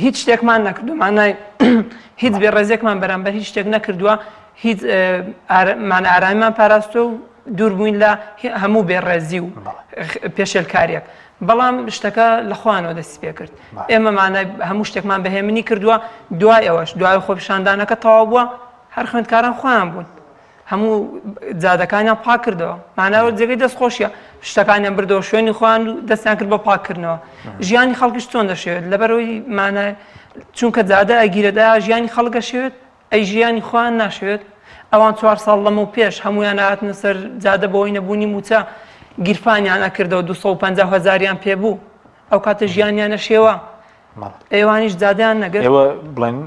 هیچ شتێکمان نەکردو مانای هیچ بێڕێزێکمان بەرامبەر هیچ شتێک نەکردووە هیچ مان ئارامیمان پاراستوە و دوور بووین لە هەموو بێڕێزی و پێشێلکاریەک بەڵام شتەکە لە خوانەوە دەستی پێکرد ئێمە مانای هەموو شتێکمان بەهێمنی کردووە دوای ئەوەش دوای خۆپیشاندانەکە تەواو بووە هەر خوێندکاران خۆیان بوون هەموو جادەکانیان پاک کردەوە ماناوە جێگەی دەست خۆشیە شتەکانیان بردەوە شوێنی خۆیان و دەستیان کرد بە پاکردنەوە ژیانی خەڵکیش چۆن دەشێوێت لەبەرەوەی مانای چونکە جادە ئەگیرەدا ژیانی خەڵکە شێوێت ئەی ژیانی خۆیان ناشێوێت ئەوان چوار ساڵ لەمە و پێش هەمویان هاتنە سەر جادە بۆی نەبوونی موچە گیرفانیان ئەکردەوە 250 هزاریان پێبوو ئەو کاتە ژیانیانە شێوە ئێوانیش جادەیان نەگرت. ئێوە بڵێن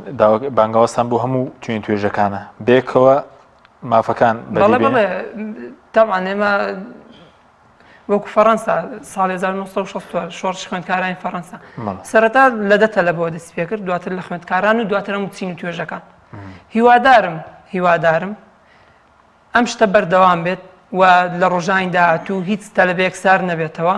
بانگەوازتان بۆ هەموو چوین توێژەکانە بێکەوە مافەکان بەڵێ بەڵێ تاوان ئێمە وەکو فەڕەنسا ساڵی 1960 شۆڕش خوێندکارانی فەڕەنسا سەرەتا لە دە تەلەبەوە دەستی پێکرد دواتر لە خوێندکاران و دواتر هەموو چین و توێژەکان هیوادارم هیوادارم ئەم شتە بەردەوام بێت و لە ڕۆژانی داهاتوو هیچ تەلەبەیەک سار نەبێتەوە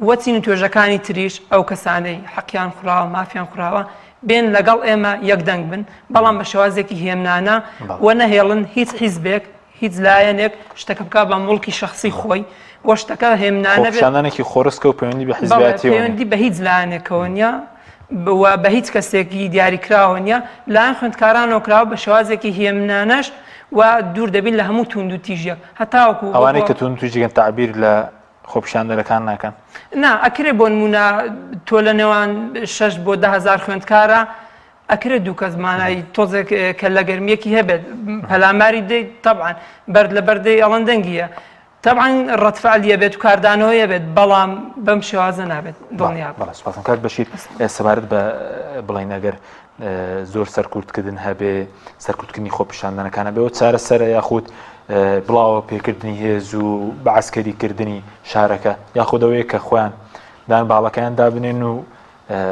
و چین و توێژەکانی تریش ئەو کەسانەی حەقیان خوراوە مافیان خوراوە بێن لەگەڵ ئێمە یەک دەنگ بن بەڵام بە شێوازێکی هێمنانە و نەهێڵن هیچ حیزبێک هیچ لایەنێک شتەکە بکا بە موڵکی شەخسی خۆی. وە شتەکە هێمنانە بێت. خۆپیشاندانێکی خۆڕسکە و پەیوەندی بە حیزبایەتیەوە نیە. پەیوەندی بە هیچ لایەنێکەوە نیە و بە هیچ کەسێکی دیاریکراوە نیە، لایەن خوێندکارانەوە کراوە بە شێوازێکی هێمنانەش و دوور دەبین لە هەموو توندوتیژیەک هەتاوەکو ئەوانەی کە توندوتیژیەکەن تەعبیر لە خۆپیشاندەرەکان ناکەن؟ نا ئەکرێ بۆ نمونە تۆ لە نێوان شەش بۆ 10هزار خوێندکارە ئەکرێت دوو کەس مانای تۆزێک کە لە گەرمیەکی هەبێت پەلاماری دەیت طبعا بەرد لە بەردەی ئەڵەن دەنگیە طبعا ڕەتفعلیە بێت و کاردانەوەیە بێت بەڵام بەم شێوازە نابێت دڵنیا بەڵێ سوپاسم کاک بەشیر سەبارەت بە بڵین ئەگەر زۆر سەرکوتکردن هەبێ سەرکوتکردنی خۆپیشاندانەکان هەبێ و چارەسەرە یاخود بڵاوە پێکردنی هێز و بەعسکەریکردنی شارەکە یاخود ئەوەیە کە خۆیان دان باڵەکەیان دابنێن و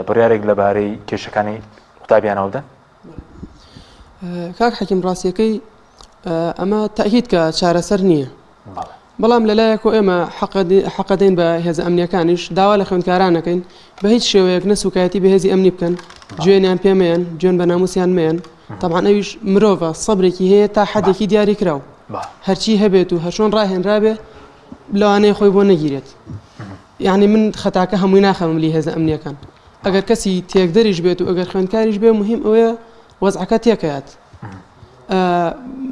بڕیارێک لەبارەی کێشەکانی قوتابیانەوە بدەن؟ کاک حەکیم ڕاستیەکەی ئەمە تەئکید کە چارەسەر نییە بەڵام لەلایەکۆ ئێمە حەقەدەین بە هێزە ئەمنیەکانیش داوا لە خوێندکاران نەکەین بە هیچ شێوەیەک نە سوکایەتی بە هێزی ئەمنی بکەن جوێنیان پێمەیەن جوێن بە ناموسیان مەیەن تەبعەن ئەویش مرۆڤە سەبرێکی هەیە تا حەدێکی دیاری کراو هەرچی هەبێت و هەرچۆن ڕاهێنرابێ لەوانەیە خۆی بۆ نەگیرێت یعنی من خەتاکە هەمووی ناخەمە ملی هێزە ئەمنیەکان ئەگەر کەسی تێکدەریش بێت و ئەگەر خوێندکاریش بێ مهم ئەوەیە وەزعەکە تێکەیات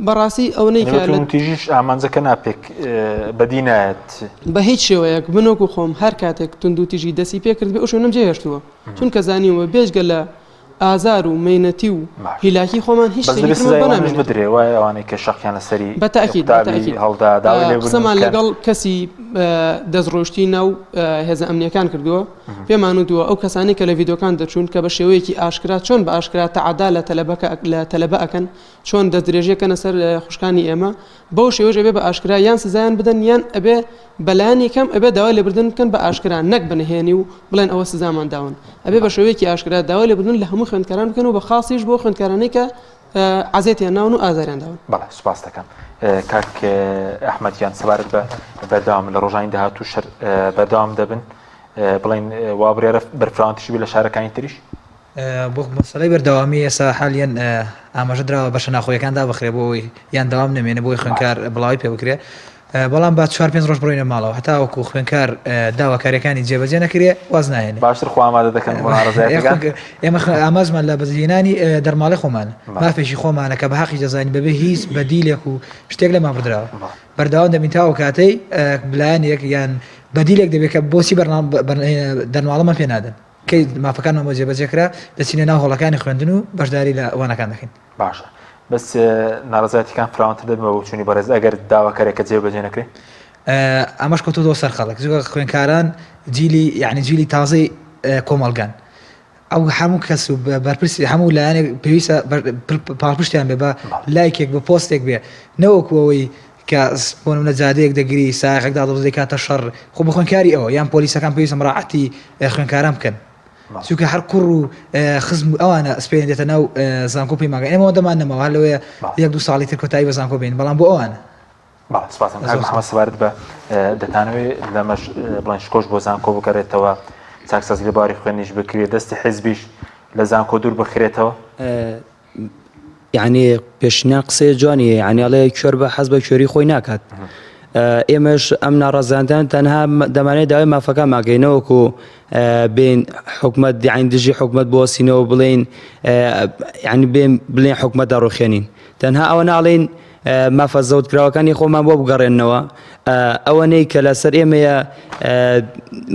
بەڕاستی ئەوەی کە توندوتیژیش ئامانجەکە ناپێک بەدی نایەت. بە هیچ شێوەیەک من وەکو خۆم هەر کاتێک توندوتیژی دەستی پێ کردبێ ئەو شوێنەم جێهێشتووە چونکە زانیومە بێجگە لە ئازار و مەینەتی و هیلاکی خۆمان هیچ بەس شتێکی دەبێ ترمان سزای بۆ ئەوانەش نامێنێتەوە. بدرێ وایە ئەوانەی کە شەقیان لەسەری بە تەئکید بە قوتابی تەئکید هەڵدا داوای لێبوردن قسەمان بکەن. لەگەڵ کەسی دەستڕۆیشتووی ناو هێزە ئەمنییەکان کردووە پێمان وتووە ئەو کەسانەی کە لە ڤیدیۆکان دەرچوون کە بە شێوەیەکی ئاشکرا چۆن بە ئاشکرا تەعەدا لە تەلەبەکە لە تەلەبە ئەکەن چۆن دەستدرێژی ئەکەنە سەر خوشکانی ئێمە بەو شێوەیەش ئەبێ بە ئاشکرا یان سزایان بدەن یان ئەبێ بەلایەنی کەم ئەبێ داوای لێبردن بکەن بە ئاشکرا نەک بە نهێنی و بڵێن ئەوە سزامان داون ئەبێ بە شێوەیەکی ئاشکرا داوای لێبردن لە هەموو خوێندکاران بکەن و بە خاصیش بۆ خوێندکارانەی کە عەزێتیان ناون و ئازاریان داون. بەڵێ سوپاست دەکەم کاک ئەحمەد گیان سەبارەت بە بەردەوام لە ڕۆژانی داهاتوو شەر بەردەوام دەبن بڵێن وا بڕیارە بەرفراوانتریش بێت لە شارەکانی تریش؟ بۆ مەسەلەی بەردەوامی ئێستا حالیەن ئاماژە دراوە بەشە ناخۆیەکان دابخرێ بۆ ئەوەی یان دەوام نەمێنێ بۆی خوێندکار بڵاوی پێ بکرێ بەڵام با چوار پێنج ڕۆژ بڕۆینە ماڵەوە هەتاوەکو خوێندکار داواکاریەکانی جێبەجێ نەکرێ واز ناهێنێ. باشتر خۆ ئامادە دەکەن بۆ ناڕەزایەتیەکان؟ ئێمە ئامانجمان لە بەدیهێنانی دەرماڵەی خۆمانە مافێکی خۆمانە کە بە هەقیش دەزانین بەبێ هیچ بەدیلێک و شتێک لێمان بڕدراوە بەردەوام دەبین تا ئەو کاتەی لایەنێک یان بەدیلێک دەبێت کە بۆچی دەرماڵەمان پێ نادەن. کەی مافەکانمان بۆ جێبەجێ کرا دەچینە ناو هۆڵەکانی خوێندن و بەشداری لە وانەکان دەکەین. باشە بەس ناڕەزایەتیکان فراوانتر دەبن بە بۆچوونی بەڕێز ئەگەر داواکاریەکە جێبەجێ نەکرێ؟ ئەمەش کەوتۆتەوە سەر خەڵک چونکە خوێندکاران جیلی یعنی جیلی تازەی کۆمەڵگەن ئەو هەموو کەس و بەرپرسی هەموو لایەنێک پێویستە پاڵپشتیان بێ بە لایکێک بە پۆستێک بێ نەوەکو ئەوەی کە بۆ نمونە جادەیەک دەگری سایەقێک دادەبەزێ دەیکاتە شەڕ خۆ بە خوێندکاری ئەوە یان پۆلیسەکان پێویستە مراعاتی خوێندکاران بکەن چونکە هەر کوڕ و خزم و ئەوانە سپێنە دێتە ناو زانکۆ پەیمانگا ئێمە دەمان نەماوە هەر لەوەیە یەک دوو ساڵی تر کۆتایی بە زانکۆ بێن بەڵام بۆ ئەوانە بەڵێ سپاسم کاک محەممەد سەبارەت بە دەتانەوێ لەمەش بڵێن شکۆش بۆ زانکۆ بگەڕێتەوە چاکسازی لە باری خوێندنیش بکرێت دەستی حیزبیش لە زانکۆ دوور بخرێتەوە یعنی پێشینان قسەیە جوانی هەیە یعنی ئەڵێ کوێر بە حەز بە کوێری خۆی ناکات ئێمەش ئەم ناڕەزاندان تەنها دەمانێت داوای مافەکان ماگەینەوەکو بین حکومت یعنی دژی حکومت بۆسینەوە بڵین یعنی بێن بڵێن حکومت دەڕوخێنین تەنها ئەوە ناڵێن مافە زەوتکراوەکانی خۆمان بۆ بگەڕێنەوە ئەوەنەی کە لەسەر ئێمەیە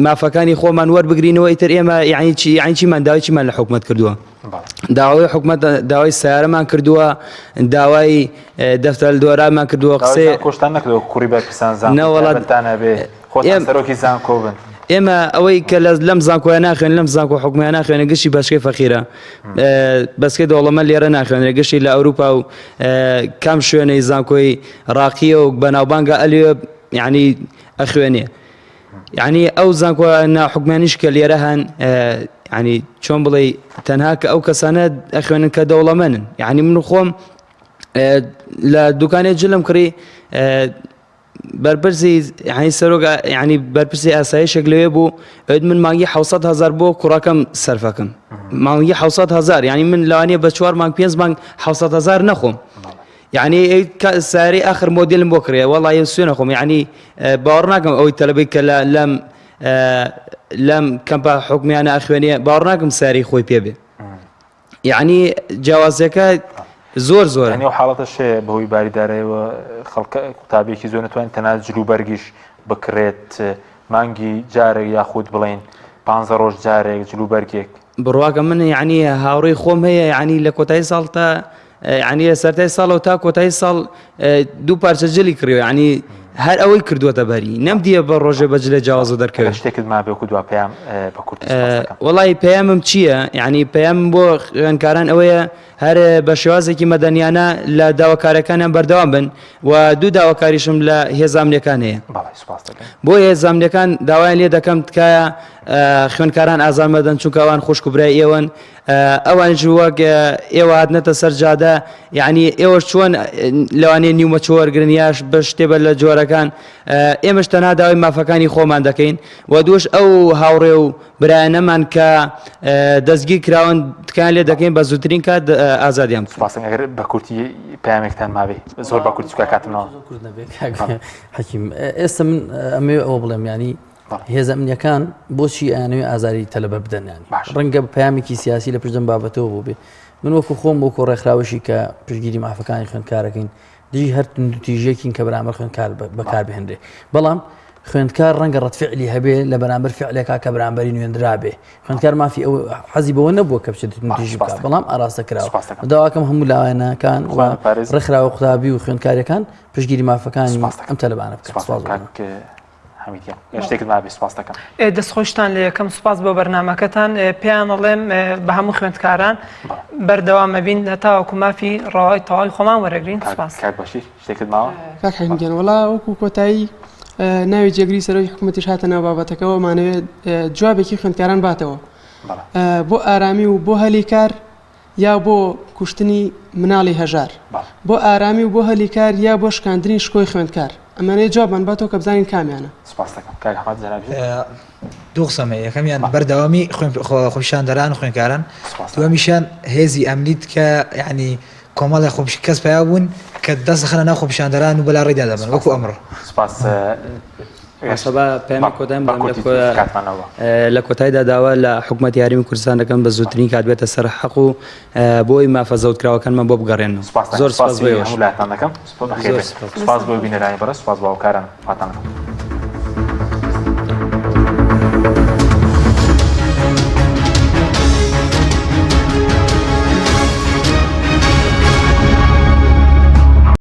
مافەکانی خۆمان وەربگرینەوە ئیتر ئێمە یعنی چی یعنی چیمان داوای چیمان لە حکومت کردووە داوای حکومت داوای سیارەمان کردووە داوای دەفتەر دۆرامان کردووە قسەی کۆشتان نەکردووە کوڕی بەرپرسان زانکۆ نەوەڵاتان هەبێ خۆتان سەرۆکی زانکۆ بن. ئێمە ئەوەی کە لەم زانکۆیە ناخوێن لەم زانکۆ حکومیان ناخوێنە گشتی بەشکەی فەقیرە بەسکەی دەوڵەمەند لێرە ناخوێنرێ گشتی لە ئەوروپا و کام شوێنەی زانکۆی ڕاقیە و بەناوبانگە ئەلێ یعنی ئەخوێنێ یعنی ئەو زانکۆ ناحکومیانیش کە لێرە هەن یعنی چۆن بڵێ تەنها کە ئەو کەسانە ئەخوێنن کە دەوڵەمەنن یعنی من خۆم لە دوکانێ جلم کڕی بەرپرسی یعنی سەرۆک یعنی بەرپرسی ئاسایشێک لەوێ بوو ئەوێت من مانگی 600 هزار بۆ کوڕەکەم سەرفەکەم مانگی 600 هزار یعنی من لەوانەیە بە چوار مانگ پێنج مانگ 600 هزار نەخۆم. یعنی ساری ئاخر مۆدیلم بۆ کڕێ وەڵی سوێنە خۆم یعنی باوەڕ ناکەم ئەوەی تەلەبەی کە لە لەم لەم کەمپە حکومیانە ئەخوێنێ باوەڕ ناکەم ساری خۆی پێ بێ یعنی جیاوازیەکە زۆر زۆر ئەو حاڵەتە شێ بەهۆی باری دارایەوە خەڵکە قوتابیەکی زۆر نتوانێت تەنها جلوبەرگیش بکڕێت مانگی جارێک یاخود بڵین پ ڕۆژ جارێک جلوبەرگێک. بڕواکە من یعنی هاوڕێی خۆم هەیە یعنی لە کۆتایی ساڵ تا یعنی لە سەرتای ساڵەوە تا کۆتایی ساڵ دوو پارچە جلی کڕیوە یعنی هەر ئەوەی کردووەتە بەری نەمدیە بە ڕۆژێ بە جلە جیاوازە دەرکەوێت شتێکت مابێ وەکو دوا پەیام بە کورتی سوپاس دەکەم. وەڵی پەیامم چییە یعنی پەیامم بۆ خوێندکاران ئەوەیە هەر بە شێوازێکی مەدەنیانە لە داواکارەکانیان بەردەوام بن و دوو داواکاریشم لە هێزە ئەمنیەکان هەیە بەڵێ سوپاس دەکەم. بۆ هێزە ئەمنیەکان داوایان لێ دەکەم تکایە خوێندکاران ئازار مەدەن چونکە ئەوان خوشک و برای ئێوەن ئەوانیش وەک ئێوە هاتنەتە سەر جادە یعنی ئێوەش چۆن لەوانەیە نیومە چۆ وەرگرن یاش بە شتێ بە لە جۆرەکان ئێمەش تەنها داوای مافەکانی خۆمان دەکەین و دووش ئەو هاوڕێ و برایانەمان کە دەستگیر کراون تکایان لێ دەکەین بە زووترین کات ئازادیان بکەن. سوپاس ئەگەر بە کورتی پەیامێکتان مابێ زۆر بە کورتی چونکە کاتم نەما. زۆر کورت نەبێ کاک حەکیم ئێستا من ئەمەوێ ئەوە بڵێم یانی هێزە ئەمنیەکان بۆچی ئەیانەوێ ئازاری تەلەبە بدەن ینی ڕەنگە پەیامێکی سیاسی لە پشتم بابەتەوە بوو بێ من وەکو خۆم وەکو ڕێکخراوەشی کە پشتگیری مافەکانی خوێندکارەکەین دژی هەر توندوتیژیەکین کە بەرامبەر خوێندکار بەکار بهێنرێ بەڵام خوێندکار ڕەنگە ڕەتفعلی هەبێ لە بەرامبەر فعلێکا کە بەرامبەری نوێندرابێ خوێندکار مافی ئەو حەزی بەوە نەبووە کە بچێت توندوتیژی بکات بەڵام ئاراستە کراوە داواکەم هەموو لایەنەکان و ڕێکخراوە قوتابی و خوێندکاریەکان پشتگیری مافەکانی ئەم تەلەبانە بکەن. سپاس بۆ. حەمید گیان گەر شتێکت مابێ سوپاست دەکەم. دەستخۆشتان لێ یەکەم سوپاس بۆ بەرنامەکەتان پێیان ئەڵێم بە هەموو خوێندکاران بەردەوام ئەبین هەتاوەکو مافی ڕەوای تەواوی خۆمان وەرەگرین سوپاس. کاک بەشیر شتێکت ماوە؟ کاک حەمید گیان وەڵا وەکو کۆتایی ناوی جێگری سەرۆکی حکوومەتیش هاتە ناو بابەتەکەوە مانەوێت جوابێکی خوێندکاران باتەوە بۆ ئارامی و بۆ هەلی کار یا بۆ کوشتنی مناڵی هەژار، بۆ ئارامی و بۆ هەلی کار یا بۆ شکاندنی شکۆی خوێندکار؟ ئەمانەیە جوابمان باتەوە کە بزانین کامیانە. سوپاست دەکەم کاک ئەحمەد جەنابیش. دوو قسەم هەیە یەکەمیان بەردەوامی خۆپیشاندەران و خوێندکاران دووەمیشیان هێزی ئەمنی کە یعنی کۆمەڵێ خۆپیش کەس پیا بوون کە دەست دەخەنە ناو خۆپیشاندەران و بەلا ڕێدا دەبن وەکو ئەمڕۆ. سوپاس. سەبا پەیامی کۆتایم لە کۆتایدا داوا لە حکوومەتی هەرێمی کوردستان دەکەم بە زووترین کات بێتە سەر حەق و بۆی مافە زەوتکراوەکانمان بۆ بگەڕێنەوە زۆر سپاس بۆ هەموو لایەتان دەکەم سپاس بۆ بینەرانی بەڕێز سپاس بۆ هاوکاران خواتان لەگەڵ.